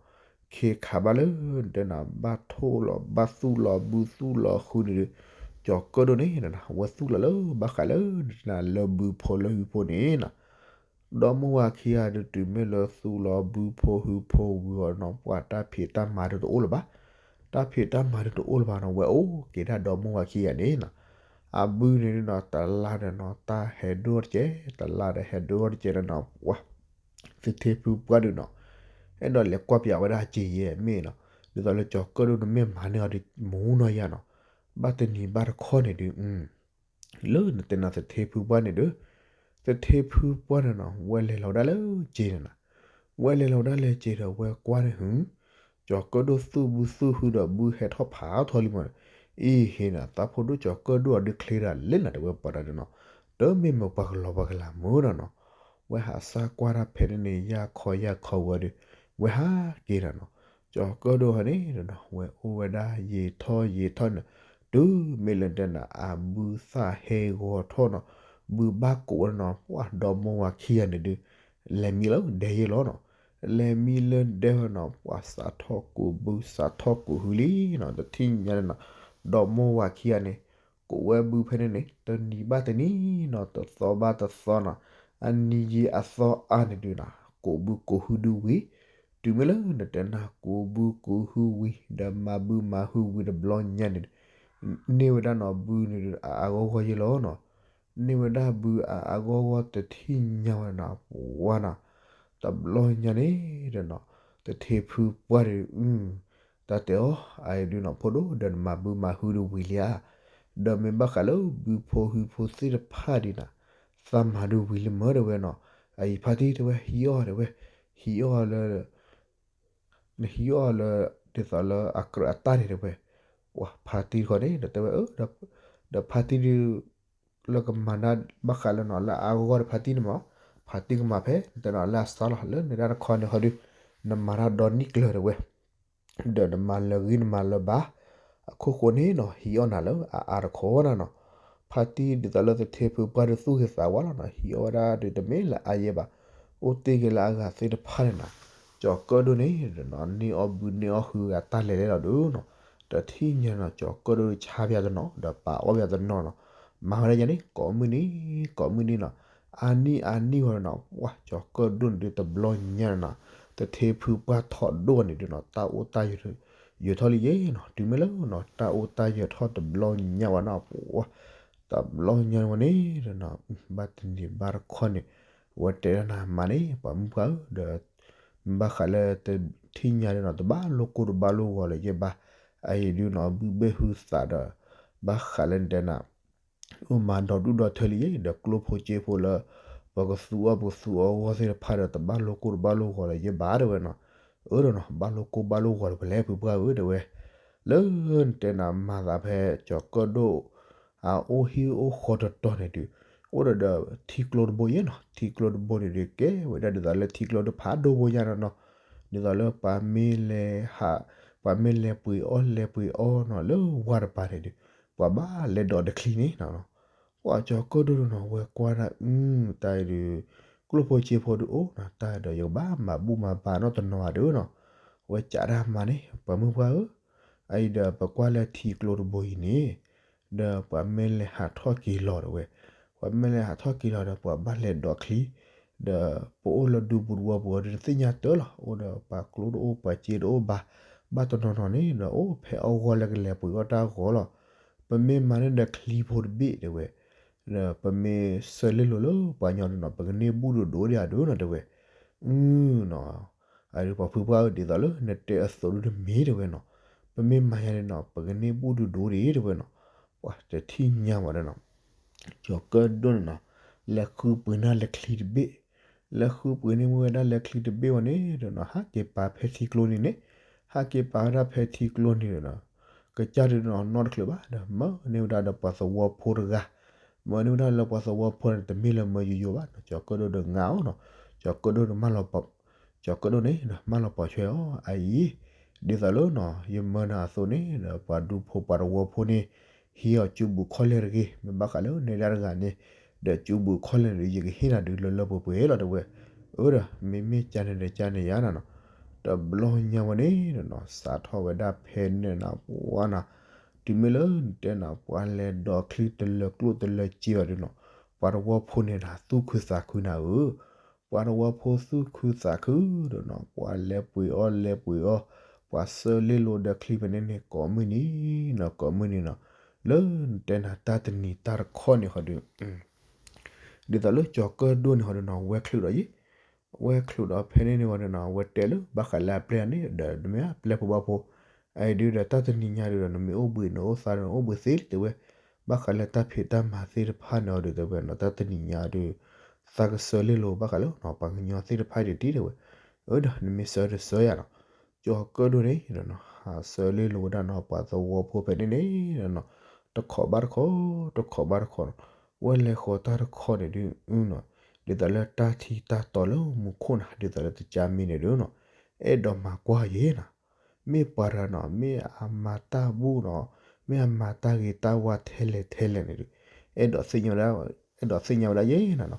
ခ့ခးဘၣ်လၢနတဲနီၤ ဘၣ်ထိၣ်လီၤ ဘၣ်သူၣ်လီၤဘုသူၣ်လီၤဟုန့ၣ်ဒီး ကၠီၤကၢၣ်ဒိၣ်န့ၣ်နၤ ဝဲသူၣ်လီၤလၢဘၣ်ဃးလၢနတဲနီၤ လၢဘုဖိလၢဟုဖိန့ၣ်နီၤ ဒီမါဝၤခံဂၤဒီးတုၤမ့ၢ်လၢသူၣ်လီၤဘုဖိဟုဖိဝံၤအီၤနီၤ ပှၤတၢ်ဖံးတၢ်မၤဒီးတအိၣ်လၢၤဘၣ် တၢ်ဖံးတၢ်မၤဒီးတအိၣ်လၢၤဘၣ်နီၤ ဝဲအိၣ်က့ၤဒၣ်ဒီမါဝၤခံဂၤန့ၣ်နီၤ အဘုန့ၣ်နီၤ တလါဒီးနီၤ တၢ်ဟဲဒိၣ်တကဲး တလါဒီးဟဲဒိၣ်တကဲးဒီးနီၤ ပှၤ သထ့ဖုပှၢ်ဒုးနီၤ အဲၣ်ဒိးလဲၤကွၢ်ပၠးဝဲဒၣ်စ့ၤယဲၢ်မ့ၢ်နီၤ ဒ်သိးလၢကၠီၤကၢၣ်ဒိၣ်န့ၣ်မ့ၢ်မၤန့ၢ်အီၤဒီး မူနီၤယၤနီၤ ဘၣ်တနံၤဘၣ်တခီန့ၣ်ဒုး လၢနတဲနီၤသထ့ဖုပှၢ်န့ၣ်ဒီး သထ့ဖုပှၢ်န့ၣ်နီၤ ဝဲလဲၤလီၤဝဲဒၣ်လၢစ့ၤန့ၣ်နီၤ ဝဲလဲၤလီၤဝဲဒၣ်လၢစ့ၤဒီးဝဲကွၢ်န့ၣ်ဟု ကၠီၤကၢၣ်ဒိၣ်သူၣ်ဘုသူၣ်ဟုဒီးဘုဟဲထီၣ်ဖးထီလံမး အံၤဟ့ၣ်နီၤ သးဖိဒိၣ်ကၠီၤကၢၣ်ဒိၣ်အဒုးချ့တၢ်လဲၣ်နၤ တဝဲပှၤတၢ်ဒုးနီၤ တမ့ၢ်မ့ၢ်ပှၤကလီၤပှၤကလၤမုၢ်နီၤနီၤ ဝဲဟးစၢ်ကွၢ်တၢ်ဖဲန့ၣ်န့ၣ် ယၢ်ခီယၢ်ခီဝဲဒီး ဝဲဟးက့ၤနၤနီၤ ကၠီၤကၢၣ်ဒိၣ်ဟဲန့ၣ်နီၤ ဝဲအိၣ်ဝဲဒၣ်ယံာ်ထီၣ်ယံာ်ထီၣ်န့ၣ် တုၤမ့ၢ်လၢတဲနၤ အဘုသၣ်ဟဲဂီၤထီၣ်နီၤ ဘုဘၣ်ကိးဝဲနီၤ ပှၤဒီမါဝၤခံဂၤန့ၣ်ဒုး လဲၤမံလၢဒဲယဲၢ်လီၤနီၤ လဲၤမံလၢဒဲဝဲနီၤ ပှၤစးထီၣ်ကိးဘုစးထီၣ်ကိးဟုလံနီၤ တထံၣ်ညါန့ၣ်နီၤ ဒီမါဝၤခံဂၤန့ၣ် ကိးဝဲဘုဖဲန့ၣ်န့ၣ် တနံၤဘၣ်တနံၤနီၤ တသီဘၣ်တသီနီၤ အနံၤယံာ်အသီအါန့ၣ်ဒုးနီၤ ကိးဘုကိးဟုဒုးဝံၤ တုၤမ့ၢ်လၢနတဲနၤ ကိးဘုကိးဟုဝံၤ ဒီးမၤဘုမၤဟုဝံၤတဘျီညါန့ၣ် န့ၢ်ဝဲဒၣ်နီၤ ဘုန့ၣ်ဒုး အအါဂီၢ်ဂီၢ်ယဲၢ်လီၤနီၤ န့ၢ်ဝဲဒၣ်ဘုအအါဂီၢ်ဂီၢ်တထံၣ်ညါဝဲနီၤ ပှၤနီၤ တဘျီညါန့ၣ်ဒီးနီၤ သထ့ဖုပှၢ်ဒီး တၢ်တဲအီၤ အအံၤဒုးနီၤ ဖိဒိၣ်ဒီးနမၤဘုမၤဟုဒုးဝံၤလံဧါ ဒီးမ့ၢ်ဘၣ်ဃးလၢဘုဖိဟုဖိသ့ၣ်တဖၣ်ဒုးနီၤ သးမၤဒုးဝံၤလံမၢတဝဲနီၤ အအံၤဖါတံၢ်တဲဝဲ ဟံးအီၣ်တဲဝဲ ဟံးအီၣ်လၢ နဟံးအီၣ်လၢ ဒ်သိးလၢအကြၢးအတၢ်န့ၣ်တဲဝဲ ပှၤဖါတံၢ်တခီန့ၣ် ဒီးတဲဝဲ ဒီးဖါတံၢ်ဒုး လၢကမၤတၢ်ဘၣ်ဃးလၢနီၤ လၢအအါဂီၢ်ဂီၢ်ဒီးဖါတံၢ်န့ၣ်မး ဖါတံၢ်ကမၤဖဲ နတဲနီၤ လၢအစၢ်လီၤ လၢနဒၣ်တခီန့ၣ်ဃီဒုး နမၤတၢ်ဒီနံၣ်ကျၢၤတဲဝဲ ဒီးနမၤလၢဂ့ၤနမၤလၢဘၣ် အခိၣ်ဃိန့ၣ်နီၤ ဟံးအီၣ်နၤလၢအအါတခီနၤနီၤ ဖါတံၢ်ဒ်သိးလၢသထ့ဖုပှၢ်ဒုးသူၣ်ဂ့ၤသးဝါလီၤနီၤ ဟံးအီၣ်ဝဲဒၣ်ဒုးတမ့ၢ်လၢအါယဲၢ်ဘၣ် အိၣ်တ့ၢ်က့ၤလၢအဂၤသ့ၣ်တဖၣ်န့ၣ်နီၤ ကၠီၤကၢၣ်ဒိၣ်န့ၣ်နီၤ န့ၢ်အီၣ်ဘုန့ၢ်အီၣ်ဟုအတၢ်လဲၤလဲၣ်လီၤဒုးနီၤ တထံၣ်ညါနီၤ ကၠီၤကၢၣ်ဒိၣ်ဆါပၠးတနီၤ ဒီးပာ်အီၣ်ပၠးတနီၤနီၤ မၤဝဲဒၣ်ယၤန့ၣ် ကိးမုၢ်နံၤ ကိးမုၢ်နံၤနီၤ အါနံၣ်အါနံၣ်ဝဲနီၤ ပှၤကၠီၤကၢၣ်ဒိၣ်န့ၣ်ဒုးတဘျီညါန့ၣ်နီၤ သထ့ဖုပှၢ်ထီၣ်ဒိၣ်န့ၣ်ဒုးနီၤ တၢ်အိၣ်တၢ်ယၢၤထီၣ်လံယဲၢ်နီၤ တုၤမ့ၢ်လၢနီၤ တၢ်အိၣ်တၢ်ယၢၤထီၣ်တဘျီညါဝဲနီၤ ပှၤ တဘျီညါဝဲန့ၣ်ဒီးနီၤ ဘၣ်တနံၤဘၣ်တခီန့ၣ် အဝဲတဲဒၣ်နၤမၤန့ၣ် ပှၤမုၣ်ပှၢ်ဧၢ ဒီး ဘၣ်ဃးလၢတထံၣ်ညါဒီးနီၤ တဘၣ်လိၣ်ကိၢ်တဘၣ်လိၣ်ဂီၤလၢၤယဲၢ်ဘၣ် အအံၤဒုးနီၤ ဘုဘ့ၣ်ဟုသးဒီး ဘၣ်ဃးလၢနတဲနၤ အိၣ်မၤဒီဒူၣ်ဒီထၢလံယဲၢ် ဒီးကျိၣ်ဖိစ့ဖိလၢ ပကသူအီၣ်ပကသူအီၣ်ဂီၢ်သ့ၣ်တဖၣ်ဒီး တဘၣ်လိၣ်ကိၢ်တဘၣ်လိၣ်ဂီၤလၢၤယဲၢ်ဘၣ်တဲဝဲနီၤ အၢဒီးနီၤ ဘၣ်လိၣ်ကိၢ်ဘၣ်လိၣ်ဂီၤတဝဲလဲၣ် ဖုပှၢ်ဧၢ တဲဝဲ လၢနတဲနၤမၤသးဖဲကၠီၤကၢၣ်ဒိၣ် အအိၣ်ဟံၣ်အိၣ်ဃီတတီၤန့ၣ်ဒုး အိၣ်ဒီးဒီးထံကျိတဘိယဲၢ်နီၤ ထံကျိတဘိန့ၣ်ဒုး ကဲဝဲဒၣ်ဒ်သိးလၢထံကျိတဖးဒိၣ်ဖိညါနီၤနီၤ ဒ်သိးလၢပှၤမ့ၢ်လဲၤဟး ပှၤမ့ၢ်လဲၤပှ့ၤအီၣ်လဲၤပှ့ၤအီနီၤ လၢဝါတပၤန့ၣ်ဒုး ပှၤဘၣ်လဲၤဒိးတချံန့ၣ်နီၤနီၤ ပှၤကၠီၤကၢၣ်ဒိၣ်ဒုးနီၤ ဝဲကွၢ်တၢ်အု တၢ်အံၤဒုး ကျိၣ်ဖိစ့ဖိဒုးအိၣ်နီၤ တၢ်ဒီးယကဘၣ်မၤဘူၣ်မၤဘါနီတနီၤဧါဒုးနီၤ, ဝဲကးတၢ်မၤန့ၣ် ပှၤမုၢ်ပှၢ်ဧၢ, အအံၤဒီးပကွၢ်လၢထံကျိတဘိအံၤန့ၣ် ဒီးပှၤမ့ၢ်လဲၤဟးထီၣ်က့ၤလီၤတဲဝဲ, ပှၤမ့ၢ်လဲၤဟးထီၣ်က့ၤလီၤဒီးပှၤဘၣ်လဲၤဒိးချံ, ဒီးပအိၣ်လၢဒူပူၤတဝီပူၤအံၤဒုး နသ့ၣ်ညါတၢ်လီၤ, အိၣ်ဒီးပှၤကျိတအိၣ်ပှၤစ့တအိၣ်ဘၣ်, ဘၣ်တနီၤနီၤန့ၣ်ဒီး အိၣ်ဖဲအဂီၢ်လၢကလဲၤပှ့ၤအီၣ်တၢ်ဂီၤလီၤ. ပမ့ၢ်မၤန့ၢ်ဒီးချံဖိတဘ့ၣ်တဲဝဲ, ဒီးပမ့ၢ်ဆၢလ့လိာ်လၢပှၤကညီဒုးနီၤ ပကန့ၢ်ဘူၣ်ဒိၣ်ဒိၣ်ဒံးဧါဒုးနီၤတဲဝဲ, အုနီၤ အဒုးပှၤဖုပှၢ်ဧၢ ဒ်သိးလၢနတဲအသိးဒုးတမ့ၢ်တဲဝဲနီၤ, ပမ့ၢ်မၤယၤန့ၣ်နီၤ ပကန့ၢ်ဘူၣ်ဒိၣ်ဒိၣ်ဒံးတဲဝဲနီၤ, ပှၤတထံၣ်ညါဝဲဒၣ်နီၤ, ကၠီၤကၢၣ်ဒိၣ်န့ၣ်နီၤ, လဲၤဃုပှ့ၤန့ၢ်လၢချံတဘ့ၣ်, လဲၤဃုပှ့ၤန့ၢ်မ့ၢ်ဝဲဒၣ်လၢချံတဘ့ၣ်ဝဲန့ၣ်ဒီးနီၤ ဟးက့ၤပာ်ဖဲထံကျိန့ၣ်န့ၣ်, ဟးက့ၤပာ်ဝဲဒၣ်ဖဲထံကျိန့ၣ်ဒီးနီၤ, ကစၢ်ဒုးနီၤ နီတချုးဘၣ်ဒီး မၢန့ၢ်ဝဲဒၣ်ဒီးပှၤသဝီဖိတဂၤ, မၢန့ၢ်ဝဲဒၣ်လၢပှၤသဝီဖိန့ၣ် တမ့ၢ်လၢမၢယိယိဘၣ်နီၤ, ကၠီၤကၢၣ်ဒိၣ်ဒီးငါအီၤနီၤ, ကၠီၤကၢၣ်ဒိၣ်န့ၣ် ကၠီၤကၢၣ်ဒိၣ်န့ၣ်ဒီး မၢလီၤပိာ်ဆွဲအီၤ အအံၤ, ဒ်သိးလၢနီၤ ယမၢနၤအသိးန့ၣ်ဒီး ပှၤဒူဖိပှၤသဝီဖိန့ၣ် ဟံးအီၤကၠူဘူးခီၣ်လဲၢ်တဂ့ၤ, မ့ၢ်ဘၣ်ဃးလၢနဲဒၣ်တဂၤန့ၣ်, ဒီးကၠူဘူးခီၣ်လဲၢ်န့ၣ်ဒီး ယကဟ့ၣ်နၤဒုးလၢလၢပှဲၤပှဲၤလီၤတဲဝဲ, အၢဒီး မ့မ့ၢ်ကန့ၣ်ဒီးကန့ၣ်ယါနၤနီၤ, တဘျီညါဝဲန့ၣ်ဒီးနီၤ စးထီၣ်ဝဲဒၣ်ဖဲန့ၣ်နၤ ပှၤနၤ, တုၤမ့ၢ်လၢနတဲနၤ ပှၤလဲၤဒိးချံတလၢကျိၣ်တလၢစ့အီၤဒုးနီၤ, ပှၤသဝီဖိန့ၣ်ဒီးသူၣ်ခုသးခုနၤဧၢ ပှၤသဝီဖိသူၣ်ခုသးခုဒီးနီၤ ပှၤလဲၤပှ့ၤအီၣ်လဲၤပှ့ၤအီၣ်, ပှၤဆၢလ့လိာ်ဒီးချံဖဲန့ၣ်န့ၣ် ကိးမုၢ်နံၤနီၤ ကိးမုၢ်နံၤနီၤ, လၢနတဲနၤတၢ်တနံၤတၢ်တခီန့ၣ်ဟီဒုး, ဒ်သိးလၢကၠီၤကၢၣ်ဒိၣ်န့ၣ်ဟီဒုးနီၤ ဝဲချုးဒီးယံၤ, ဝဲချုးဒီးဖဲန့ၣ်န့ၣ်ဝဲဒုးနီၤ ဝဲတဲလၢဘၣ်ဃးလၢအပျဲၢ်န့ၣ်ဒီး နမ့ၢ်အပျဲၢ်ဖိဘၣ်ဖိ, အအံၤဒုးဒီးတၢ်တနံၤညါဒုးဒီး နမ့ၢ်အိၣ်ဘှံးနအိၣ်သါဒီး နအိၣ်ဘှံးသ့လံတဲဝဲ, ဘၣ်ဃးလၢတၢ်ဖံးတၢ်မၤသ့ၣ်တဖၣ်န့ၣ်အီၤဒုးတဲဝဲနီၤ တၢ်တနံၤညါဒုး သးကဆၢလ့လိာ်ဘၣ်ဃးလၢ ပှၤကညီသ့ၣ်တဖၣ်ဒံးတံၢ်တဲဝဲ, အၢဒီး နမ့ၢ်ဆၢတဆၢယၤနီၤ, ကၠီၤကၢၣ်ဒိၣ်န့ၣ်ဒီးနီၤ ဟးဆၢလ့လိာ်ဝဲဒၣ်နီၤ ပှၤသဝီဖိဖဲန့ၣ်န့ၣ်ဒီးနီၤ, တခီဘၣ်တခီ, တခီဘၣ်တခီနီၤ, ဝဲလဲၤဃီၤတၢ်တခီန့ၣ်ဒုးနီၤ, ဒ်သိးလၢတၢ်ထံတၢ်တီလၢမူခိၣ်နီၤ ဒ်သိးလၢတကါမံၤန့ၣ်ဒုးနီၤ, အဲၣ်ဒိးမၤကွၢ်ယဲနီၤ မ့ၢ်ပှၤတဂၤနီၤ မ့ၢ်အမၤတၢ်ဘူၣ်နီၤ, မ့ၢ်အမၤတၢ်ဂ့ၤတၢ်ဝါထဲလဲၣ်ထဲလဲၣ်န့ၣ်ဒုး, အဲၣ်ဒိးသ့ၣ်ညါဝဲဒၣ်, အဲၣ်ဒိးသ့ၣ်ညါဝဲဒၣ်ယဲနီၤနီၤ,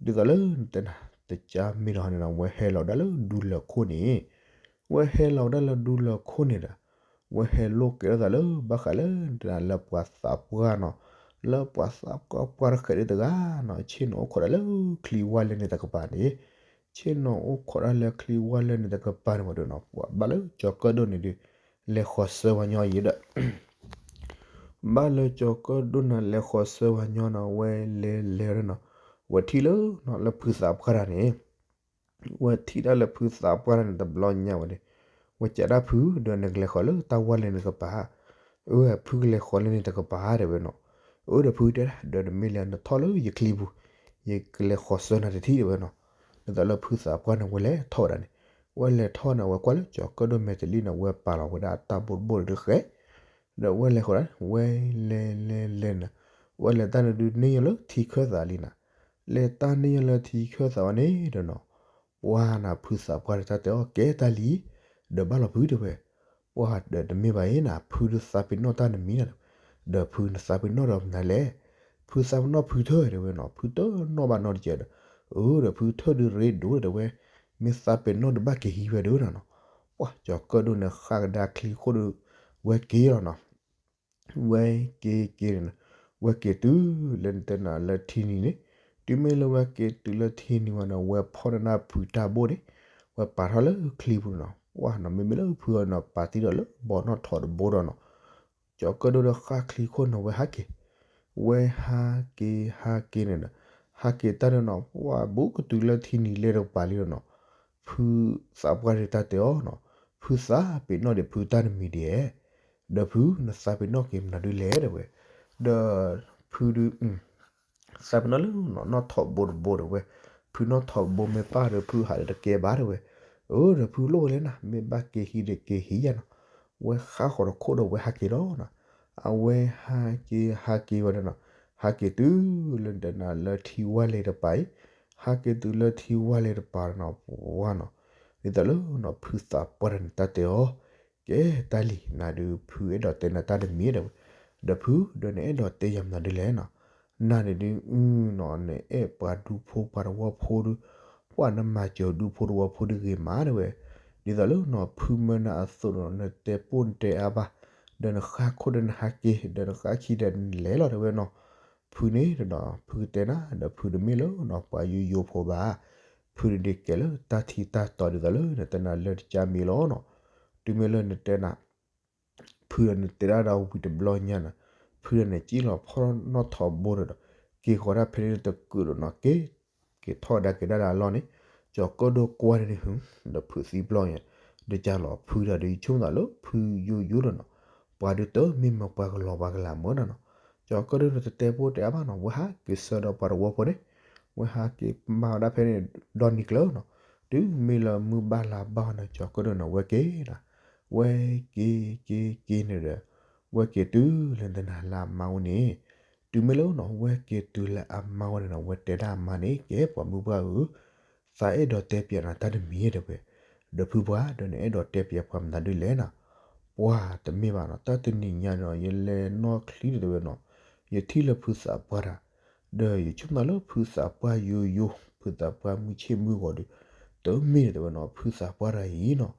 ဒ်သိးလၢနတဲနၤ တကါမံၤဒီးန့ၣ်နီၤ ဝဲဟဲလီၤဝဲဒၣ်လၢဒူလၢၢ်ခိၣ်န့ၣ်, ဝဲဟဲလီၤဝဲဒၣ်လၢဒူလၢၢ်ခိၣ်န့ၣ်ဒီး, ဝဲဟဲလိာ်ကဲထီၣ်သးလၢဘၣ်ဃးလၢနတဲနၤလၢပှၤသးပှၢ်နီၤ, လၢပှၤသးပှၢ်ပှၢ်တဃဲးဒုးတဂၤနီၤ ဆ့ၣ်နီၤအိၣ်ခိးဒၣ်လၢချံဝါလဲၢ်န့ၣ်တကပၤန့ၣ် ဆ့ၣ်နီၤအိၣ်ခိးဒၣ်လၢချံဝါလဲၢ်န့ၣ်တကပၤန့ၣ်ဝဲဒုးနီၤ ပှၤဘၣ်လၢကၠီၤကၢၣ်ဒိၣ်န့ၣ်ဒုး လဲၤဃီၤဆၢဝဲညီအံၤဒီး, ဘၣ်လၢကၠီၤကၢၣ်ဒိၣ်န့ၣ်လဲၤဃီၤဆၢဝဲညီနီၤ ဝဲလဲၤလဲၤဝဲဒၣ်နီၤ, ဝဲထံၣ်လၢနီၤ လၢဖုသးပှၢ်တဂၤန့ၣ် ဝဲထံၣ်ဒၣ်လၢဖုသးပှၢ်တဂၤန့ၣ် တဘျီညါဝဲန့ၣ်, ဝဲကးဒၣ်ဖုဒီးနကလဲၤဃီၤလၢတၢ်ဝါလဲၢ်န့ၣ်တကပၤ, အၢ ဖုကလဲၤဃီၤလၢန့ၣ်တကပၤတဲဝဲနီၤ, အၢဒီးဖုတဲဒၣ် ဒီးနမ့ၢ်လဲၤနထီၣ်လၢယချံပူၤ, ယကလဲၤဃီၤဆၢနၤတထံၣ်တဲဝဲနီၤ, ဒ်သိးလၢဖုသးပှၢ်န့ၣ် ဝဲလဲၤထီၣ်ဝဲဒၣ်န့ၣ်, ဝဲလဲၤထီၣ်န့ၣ် ဝဲကွၢ်လၢကၠီၤကၢၣ်ဒိၣ်မဲာ်တလံန့ၣ် ဝဲပာ်လီၤဝဲဒၣ်အတၢ်ဘိၣ်တဘိၣ်တဃဲး ဒီးဝဲလဲၤဃီၤဒၣ် ဝဲလဲၤလဲၤလဲၤန့ၣ်, ဝဲလဲၤတၢ်န့ၣ်ဒုးန့ၢ်ညီလၢထံခၢၣ်သးလံနီၤ, လဲၤတၢ်န့ၢ်ညီလၢထံခၢၣ်သးဝဲန့ၣ်ဒီးနီၤ, ပှၤနီၤ ဖုသးပှၢ်တဂၤတၢ်တဲအီၤ ကဲတၢ်လံ, ဒီးဘၣ်လီၤဖုတဲဝဲ, ပှၤဒီးတမ့ၢ်ဘၣ်အံၤနီၤ ဖုဒုးသးပ့ၤနီၣ်တၢ်တမံၤနီၤ, ဒီးဖုနသးပ့ၤနီၣ်ဒီးမနုၤလဲၣ်, ဖုသးပ့ၤနီၣ်ဖုထၢၣ်တဲဝဲနီၤ ဖုတနီၣ်ဘၣ်နီတစဲးဒီး, အၢ ဒီးဖုထၢၣ်ဒုးရ့ဒိၣ်တဲဝဲ, မ့ၢ်သးပ့ၤနီၣ်ဒုးဘၣ်က့ၤဟံးဝဲဒၣ်နီၤနီၤ, ပှၤကၠီၤကၢၣ်ဒိၣ်န့ၣ်ဃၣ်ကဒါချံခိၣ်ဒီး, ဝဲက့ၤလီၤနီၤ ဝဲက့ၤက့ၤန့ၣ်, ဝဲက့ၤတုၤလၢနတဲနၤလၢထံနံၤန့ၣ်, တုၤမ့ၢ်လၢဝဲက့ၤတုၤလၢထံနံၤဝဲန့ၣ် ဝဲဖီၣ်န့ၢ်ဒၣ်ဖုတၢ်ဘိၣ်န့ၣ်, ဝဲပာ်ထီၣ်လၢချံပူၤန့ၣ်နီၤ, ပှၤနီၤ မ့မ့ၢ်လၢဖုအီၤန့ၣ် ပာ်တံၢ်ဒီးလၢဘီနီၣ်ထိးတဘိဒီးနီၤ, ကၠီၤကၢၣ်ဒိၣ်ဒီးဃၣ်ချံခိၣ်န့ၣ် ဝဲဟးက့ၤ, ဝဲဟးက့ၤဟးက့ၤန့ၣ်ဒီး, ဟးက့ၤတၢ်န့ၣ်နီၤ ပှၤဘူးကတုၤလၢထံနံၤလဲၢ်တကပၤလံဒီးနီၤ, ဖုသးပှၢ်တဂၤတၢ်တဲအီၤနီၤ, ဖုသးပ့ၤနီၣ်ဒီးဖုတၢ်တမံၤဒ်, ဒီးဖုနသးပ့ၤနီၣ်က့ၤမနုၤဒုးလဲၣ်တဲဝဲ, ဒီးဖုဒုး သးပ့ၤနီၣ်လၢနီၣ်ထိးဘိတဘိတဲဝဲ, ဖုနီၣ်ထိးဘိမ့ၢ်ပၢ်ဒီးဖုဟးဒီးတကဲဘၣ်တဲဝဲ, အၢ ဒီးဖုလိၣ်ဝဲလဲၣ်နီၤ မ့ၢ်ဘၣ်က့ၤဟံးဒီးက့ၤဟံးယၤနီၤ, ဝဲဃၣ်ဃီၤတခိၣ်ဒီးဝဲဟးက့ၤလီၤနီၤ, အဝဲဟးက့ၤဟးက့ၤဝဲဒၣ်နီၤ, ဟးက့ၤတုၤလၢဒၣ်နၤလၢထံဝါလဲၢ်တကပၤအံၤ, ဟးက့ၤတုၤလၢထံဝါလဲၢ်တကပၤနီၤ ပှၤနီၤ, ဒ်သိးလၢနီၤ ဖုသးပှၢ်တဂၤန့ၣ်တၢ်တဲအီၤ ကဲတၢ်လံ နၤဒုးဖုအဲၣ်ဒိးတဲနၤတၢ်တမံၤတဲဝဲ, ဒီးဖုဒီးနအဲၣ်ဒိးတဲယၤမနုၤဒ်လဲၣ်နီၤ, နၤန့ၣ်ဒုး အုနီၤ နအဲၣ်ပှၤဒူဖိပှၤသဝီဖိဒုး, ပှၤနမၤစၢၤဒူဖိသဝီဖိဒုးဂ့ၤမးတဲဝဲ, ဒ်သိးလၢနီၤ ဖုမၢနၤအသိးနီၤ နတဲပိၢ်နတဲအါဘၣ်, ဒီးနဃါခိၣ်ဒီးနဟးက့ၤ ဒီးနဃါခံဒီးနလဲၤလီၤတဲဝဲနီၤ, ဖုန့ၣ်တနီၤ ဖုကတဲနၤ ဒီးဖုတမ့ၢ်လၢနီၤ ပှၤယိယိဖိဘၣ်, ဖုန့ၣ်ဒုးကဲလၢတၢ်ထံတၢ်တီဒ်သိးလၢနတဲနၤလၢတကါမ့ၢ်လီၤနီၤ, တုၤမ့ၢ်လၢနတဲနၤ ဖုဒီးနတဲဒၣ်ဒီးဝံၤတဘျီညါနီၤ, ဖုဒီးနကံၣ်လီၤဖီၣ်နီၣ်ထီဘိဒီး, က့ၤဃီၤဒၣ်ဖဲန့ၣ်တကုာ်ဒီးနီၤ က့ၤ, က့ၤထီၣ်ဒါက့ၤဒၣ်ဒီးအလီၢ်န့ၣ်, ကၠီၤကၢၣ်ဒိၣ်ကွၢ်န့ၣ်ဒုး, ဒီးဖုသံပျီၢ်ညါ, ဒီးကၢ်လီၤဖုဒီး ယဆိကမိၣ်သးလၢဖုယိယိဒီးနီၤ, ပှၤဒုးတမ့ၢ်မၢပှၤကလီၤပှၤကလၤမၢနီၤနီၤ, ကၠီၤကၢၣ်ဒိၣ်ဒီးတတဲပိၢ်တဲအါဘၣ်နီၤ ဝဲဟးက့ၤဆၢဒီးပှၤသဝီဖိန့ၣ်, ဝဲဟးက့ၤမၤဝဲဒၣ်ဖဲန့ၣ် ဒီနံၤကျၢၤနီၤ, တုၤမ့ၢ်လၢမုၢ်ဘၣ်လါဘၣ်အီၤန့ၣ် ကၠီၤကၢၣ်ဒိၣ်နီၤ ဝဲက့ၤနီၤ ဝဲက့ၤက့ၤက့ၤန့ၣ်ဒီး, ဝဲက့ၤတုၤလၢနတဲနၤလၢအမါအိၣ်န့ၣ်, တုၤမ့ၢ်လၢနီၤ ဝဲက့ၤတုၤလၢအမါအိၣ်န့ၣ်နီၤ ဝဲတဲဒၣ်အမါန့ၣ် ကဲပှၤမုၣ်ပှၢ်ဧၢ, သးအဲၣ်ဒိးတဲပၠးနၤတၢ်တမံၤတဲဝဲ, ဒီးဖုပှၢ်ဒီးနအဲၣ်ဒိးတဲပၠးပှၤမနုၤဒုးလဲၣ်နီၤ, ပှၤတမ့ၢ်ဘၣ်နီၤ တၢ်တနံၤညါနီၤ ယလဲၤနီၣ်ချံဒီးတဲဝဲနီၤ, ယထံၣ်လၢဖုသးပှၢ်တၢ်, ဒီးယဆိကမိၣ်လၢဖုသးပှၢ်ယိယိ, ဖုသးပှၢ်မုၢ်ဆ့ၣ်မုၢ်ဂီၤဒီး, တမ့ၢ်တဲဝဲနီၤ ဖုသးပှၢ်တၢ်အံၤနီၤ,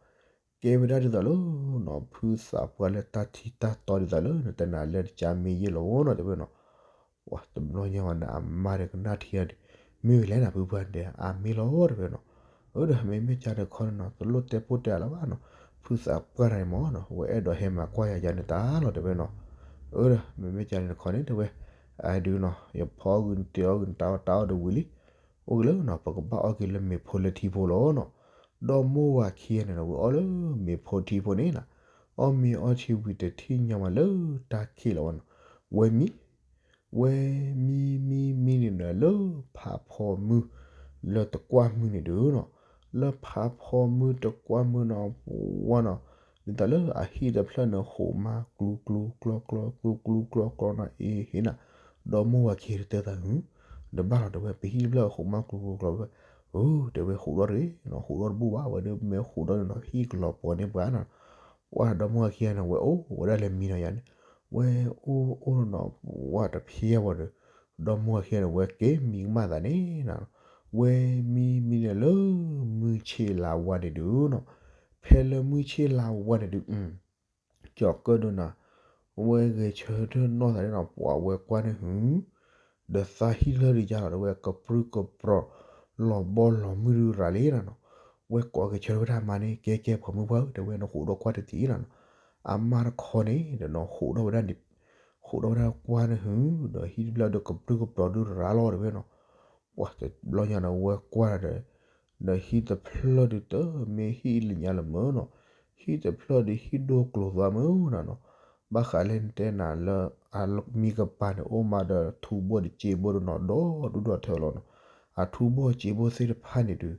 ကဲဝဲဒၣ်ဒ်သိးလၢနီၤ ဖုသးပှၢ်လၢတၢ်ထံတၢ်တီဒ်သိးလၢနတဲနၤလၢတကါမ့ၢ်ယဲၢ်လီၤနီၤတဲဝဲနီၤ, ပှၤတဘျီညါဝဲန့ၣ် အမါဒီးကနၣ်ထံဒီး, မ့ၢ်ဝဲလဲၣ်နၤဖုပှၢ်ဒီး အမ့ၢ်လီၤတဲဝဲနီၤ, အၢဒီးမ့မ့ၢ်ကါတခီန့ၣ်နီၤ တလိၣ်တဲပိၢ်တဲအါလၢၤဘၣ်နီၤ, ဖုသးပှၢ်တၢ်အံၤမ့ၢ်နီၤ ဝဲအဲၣ်ဒိးဟဲမၤကွၢ်ယၤယၤန့ၣ်တၢ်လီၤတဲဝဲနီၤ, အၢဒီးမ့မ့ၢ်ကါန့ၣ်တခီန့ၣ်တဲဝဲ, အဒုးနီၤ ယဖီအီၣ်ဂုာ်နတ့ၤအီၣ်ဂုာ်နတၢ်အီၣ်တၢ်အီၣ်ဒီးဝံၤလံ, အိၣ်က့ၤလၢနီၤ ပကဘၣ်အီၣ်က့ၤလၢမ့ၤဖိလၢထံဖိလီၤနီၤ, ဒီမိၢ်ဝၤခံဂၤန့ၣ်နီၤ ဝဲအီၣ်လၢမ့ၤဖိထံဖိန့ၣ်နီၤ, အီၣ်မ့ၤအီထံဝံၤတထံၣ်ညါဝဲလၢတၢ်ခံးလီၤဝဲနီၤ, ဝဲမံ ဝဲမံမံမံန့ၣ်ဒီး လၢဖးဖီမုၢ် လၢတကွၢ်မုၢ်န့ၣ်ဒုးနီၤ, လၢဖးဖီမုၢ်တကွၢ်မုၢ်နီၤ ဝဲနီၤ, ဒ်သိးလၢအဟံၣ်တဖျၢၣ်န့ၣ် ဟူးမးကျူကျူကျီကျီ ကျူကျူကျီကျီနီၤ အ့ဟ့ၣ်နၤ, ဒီမိၢ်ဝၤခံဂၤတတဲသး ဒီးဘၣ်လီၤတဲဝဲ ပဟံၣ်တဖျၢၣ်ဟူးမးကျူကျူကျီဝဲ, အၢ တဲဝဲဟူးထီၣ်တဂ့ၤနီၤ ဟူးထီၣ်တဘူၣ်ဘၣ် ဝဲဒၣ်မ့ၢ်ဟူးထီၣ်န့ၣ်နီၤ ဟံၣ်ကလီၤပှီၤန့ၢ်ပှၤနီၤ, ပှၤဒီမိၢ်ဝၤခံဂၤန့ၣ် ဝဲအိၣ်ဝဲဒၣ်လဲၤမံနီၤယၤန့ၣ်, ဝဲအိၣ်အိၣ်နီၤ ဝဲတဖျဲဝဲဒီး, ဒီမိၢ်ဝၤခံဂၤန့ၣ် ဝဲက့ၤမံကမၣ်သးန့ၣ်နီၤ, ဝဲမံမံန့ၣ်လၢ မုၢ်ဆ့ၣ်လါဝါန့ၣ်ဒုးနီၤ, ဖဲလၢမုၢ်ဆ့ၣ်လါဝါန့ၣ်ဒုး ကၠီၤကၢၣ်ဒိၣ်နီၤ, ဝဲဂဲၤဆၢထၢၣ်နီၢ်သးန့ၣ်နီၤ ပှၤဝဲကွၢ်န့ၣ်ဟု, ဒီးသးဟံၣ်တဖျၢၣ်ဒုးယါလီၤ တဲဝဲကပြုၢ်ကပြီၤ လီၤဘီလီၤမုၢ်ဒုးရၤလံနီၤ, ဝဲကိးဂဲၤဆၢထၢၣ်ဝဲဒၣ်အမါန့ၣ် ကဲကဲပှၤမုၣ်ပှၢ်ဧၢ တဲဝဲနဟူးထီၣ်ကွၢ်တထံၣ်နီၤ, အမါတခီန့ၣ် ဒီးနီၤဟူးထီၣ်ဝဲဒၣ်န့ၣ်, ဟူးထီၣ်ဝဲဒၣ်ကွၢ်န့ၣ်ဟု, ဒီးဟံၣ်တဖျၢၣ်ဒုးကပြုၢ်ကပြီၤဒုးရၤလီၤတဲဝဲနီၤ ပှၤတဘျီညါန့ၣ် ဝဲကွၢ်ဒီး, ဒီးဟံၣ်တဖျၢၣ်ဒုးတမ့ၢ်ဟံၣ်လၢညါလၢၤမၢနီၤ, ဟံၣ်တဖျၢၣ်ဒုးဟံၣ်ဒိၣ်ကျိၤသွါမၢနီၤနီၤ, ဘၣ်ဃးလၢနတဲနၤလၢ အမံကပၤန့ၣ် အိၣ်မးဒီးထူဘိၣ်ဒီးစ့ဘိၣ်ဒုးနီၤ ဒီဒူၣ်ဒီထၢလီၤနီၤ, အထူဘိၣ်စ့ဘိၣ်သ့ၣ်တဖၣ်န့ၣ်ဒုး,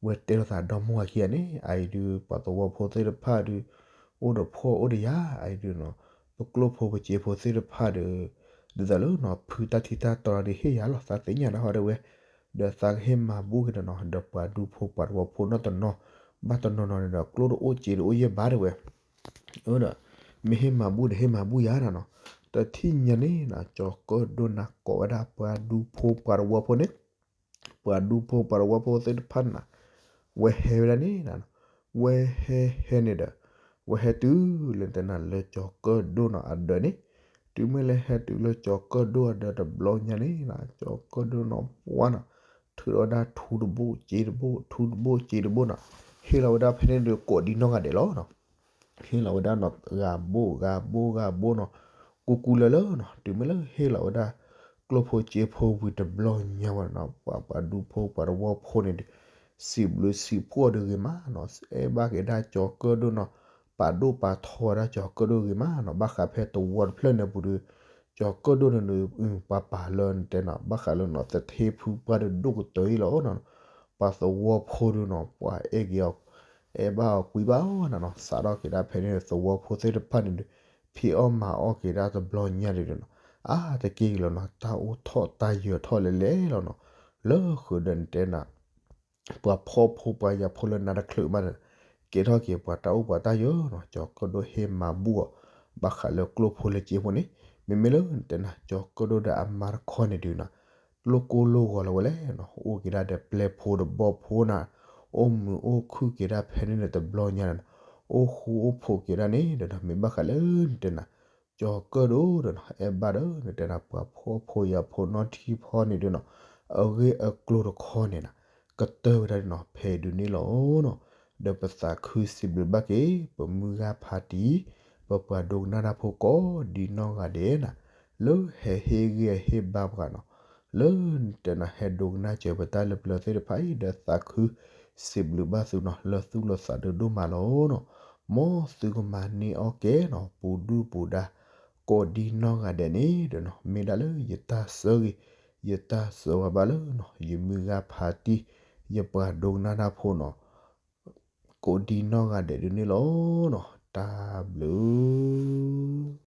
ဝဲတဲလိာ်သးဒီမိၢ်ဝၤခံဂၤန့ၣ် အအံၤဒုး ပှၤသဝီဖိသ့ၣ်တဖၣ်ဒုး, အိၣ်ဒီးဖှီၣ်အိၣ်ဒီးယာ် အအံၤဒုးနီၤ, ပကျိၣ်ဖိပစ့ဖိသ့ၣ်တဖၣ်ဒီး, ဒ်သိးလၢနီၤ ဖုတၢ်ထံတၢ်တီဒီးဟ့ၣ်ယၤလီၤ သးသ့ၣ်ညါတၢ်ဟီတဲဝဲ, ဒီးသးကဟ့ၣ်မၤဘူၣ်က့ၤဒီးနီၤ ဒီးပှၤဒူဖိပှၤသဝီဖိနီၢ်တနီၤ, ဘၣ်တနီၤနီၤန့ၣ်ဒီး ကျိၣ်တအိၣ်စ့တအိၣ်ယဲၢ်ဘၣ်တဲဝဲ, အၢဒီး, မ့ၢ်ဟ့ၣ်မၤဘူၣ်ဒီးဟ့ၣ်မၤဘူၣ်ယၤနီၤနီၤ, တထံၣ်ညါန့ၣ်နီၤ ကၠီၤကၢၣ်ဒိၣ်နၤကိးဝဲဒၣ်ပှၤဒူဖိပှၤသဝီဖိန့ၣ် ပှၤဒူဖိပှၤသဝီဖိသ့ၣ်တဖၣ်န့ၣ်နီၤ, ဝဲဟဲဝဲဒၣ်န့ၣ်နီၤ, ဝဲဟဲဟဲန့ၣ်ဒီး, ဝဲဟဲတုၤလၢတဲနၤလၢကၠီၤကၢၣ်ဒိၣ်နီၤအဒၢးန့ၣ်, တုၤမ့ၢ်လၢဟဲတုၤလၢကၠီၤကၢၣ်ဒိၣ်အဒၢးတဘျီညါန့ၣ်နီၤ ကၠီၤကၢၣ်ဒိၣ်နီၤပှၢ်နီၤ, ထုးထီၣ်ဝဲဒၣ်ထူတဘိၣ်စ့တဘိၣ် ထူတဘိၣ်စ့တဘိၣ်နီၤ, ဟ့ၣ်လီၤဝဲဒၣ်ဖဲန့ၣ်ဒီးကိးဒံနီၢ်ဂၤဒဲးလီၤနီၤ ဟ့ၣ်လီၤဝဲဒၣ်နီၤ ဂၤဘိၣ်ဂၤဘိၣ်ဂၤဘိၣ်နီၤ, ကူကူလၢလၢနီၤ တုၤမ့ၢ်လၢဟ့ၣ်လီၤဝဲဒၣ် ကျိၣ်ဖိစ့ဖိဝံၤတဘျီညါဝဲနီၤ ပှၤပှၤဒူဖိပှၤသဝီဖိန့ၣ်ဒီး စံးဘျုးစံးဖှိၣ်အီၤဒီးဂ့ၤမးနီၤ အဲၣ်ဘၣ်က့ၤဒၣ်ကၠီၤကၢၣ်ဒိၣ်နီၤ ပာ်ဒိၣ်ပာ်ထီဝဲဒၣ်ကၠီၤကၢၣ်ဒိၣ်ဂ့ၤမးနီၤ ဘၣ်ဃးဖဲသဝီတဖျၢၣ်န့ၣ်ပူၤဒီး ကၠီၤကၢၣ်ဒိၣ်န့ၣ်ဒီး ပှၤပာ်လၢနတဲနီၤ ဘၣ်ဃးလၢနီၤ သထ့ဖုပှၢ်ဒီးဒိၣ်ကတၢၢ်အံၤလီၤနီၤ ပှၤသဝီဖိဒီးနီၤ ပှၤအဲၣ်က့ၤအီၤ အဲၣ်ဘၣ်အီၤကွံဘၣ်အီၤနီၤနီၤ စးထီၣ်က့ၤဒၣ်ဖဲန့ၣ် သဝီဖိသ့ၣ်တဖၣ်န့ၣ်ဒီး ဖံးအီၣ်မၤအီၣ်က့ၤဒၣ်တဘျီညါဒီးနီၤ အါတက့ၢ်က့ၤလီၤနီၤ တၢ်အိၣ်ထီၣ်တၢ်ယၢၤထီၣ်လဲၤလဲၤလီၤနီၤ လၢဃုာ်ဒီးနတဲနၤ ပှၤဖှီၣ်ဖိပှၤယာ်ဖိလၢနါတချုးမးန့ၣ် ကဲထီၣ်က့ၤပှၤတၢ်အိၣ်ပှၤတၢ်ယၢၤနီၤ ကၠီၤကၢၣ်ဒိၣ်ဟ့ၣ်မၤဘူၣ်အီၤ ဘၣ်ဃးလၢကျိၣ်ဖိလၢစ့ဖိန့ၣ် မ့မ့ၢ်လၢနတဲနၤ ကၠီၤကၢၣ်ဒိၣ်ဒီးအမါတခီန့ၣ်ဒုးနီၤ, လိၣ်ကိၢ်လိၣ်ဂီၤလီၤဝဲလဲၣ်နီၤ, အိၣ်က့ၤဒၣ်ဒီးပျဲၢ်ဖိတဘီဖိနၤ, အိၣ်မုာ်အိၣ်ခုၣ်က့ၤဒၣ်ဖဲန့ၣ်န့ၣ်တဘျီညါန့ၣ်နီၤ, အိၣ်ဃူအိၣ်ဖိးက့ၤဒၣ်န့ၣ်ဒီးနီၤ, မ့ၢ်ဘၣ်ဃးလၢနတဲနၤ ကၠီၤကၢၣ်ဒိၣ်ဒီးနီၤ, အဲၣ်ဘၣ်ဒီးနတဲနၤ ပှၤဖှီၣ်ဖိယာ်ဖိနီတံၢ်ဖီန့ၣ်ဒုးနီၤ, အဂ့ၢ်အကျိၤတခီန့ၣ်နီၤ, ကတၢၢ်ဝဲဒၣ်နီၤ ဖဲဒုးန့ၣ်လီၤနီၤ, ဒီးပသးခုစံးဘျုးဘၣ်က့ၤ ပမုၢ်ဂၤဖးတံၢ် ပပှၤဒိကနၣ်တၢ်ဖိကိးဒ်နီၢ်ဂၤဒဲးနီၤ, လၢဟဲဟ့ၣ်ဂံၢ်ဟ့ၣ်ဘါပှၤနီၤ, လၢနတဲနၤ ဟဲဒိကနၣ်စၢၤပတၢ်လၢပျၢၤသ့ၣ်တဖၣ်အံၤ ဒီးသးခုစံးဘျုးဘၣ်သုနီၤ လၢသူၣ်လၢသးဒိၣ်ဒိၣ်မးလီၤနီၤ, မ်သုကမၤန့ၢ်အီၣ်ကဲနီၤ ပူၤဒုၣ်ပူၤဒါ ကိးဒ်နီၢ်ဂၤဒဲးန့ၣ်ဒီးနီၤ, မ့ၢ်ဒၣ်လၢယတၢ်ဆၢဂ့ၤ ယတၢ်ဆၢဝါဘၣ်လၢနီၤ ယမုၢ်ဂၤဖးတံၢ် ယပှၤဒိကနၣ်တၢ်ဖိနီၤ, ကိးဒ်နီၢ်ဂၤဒဲးဒုးန့ၣ်လီၤနီၤ, တၢ်ဘျုး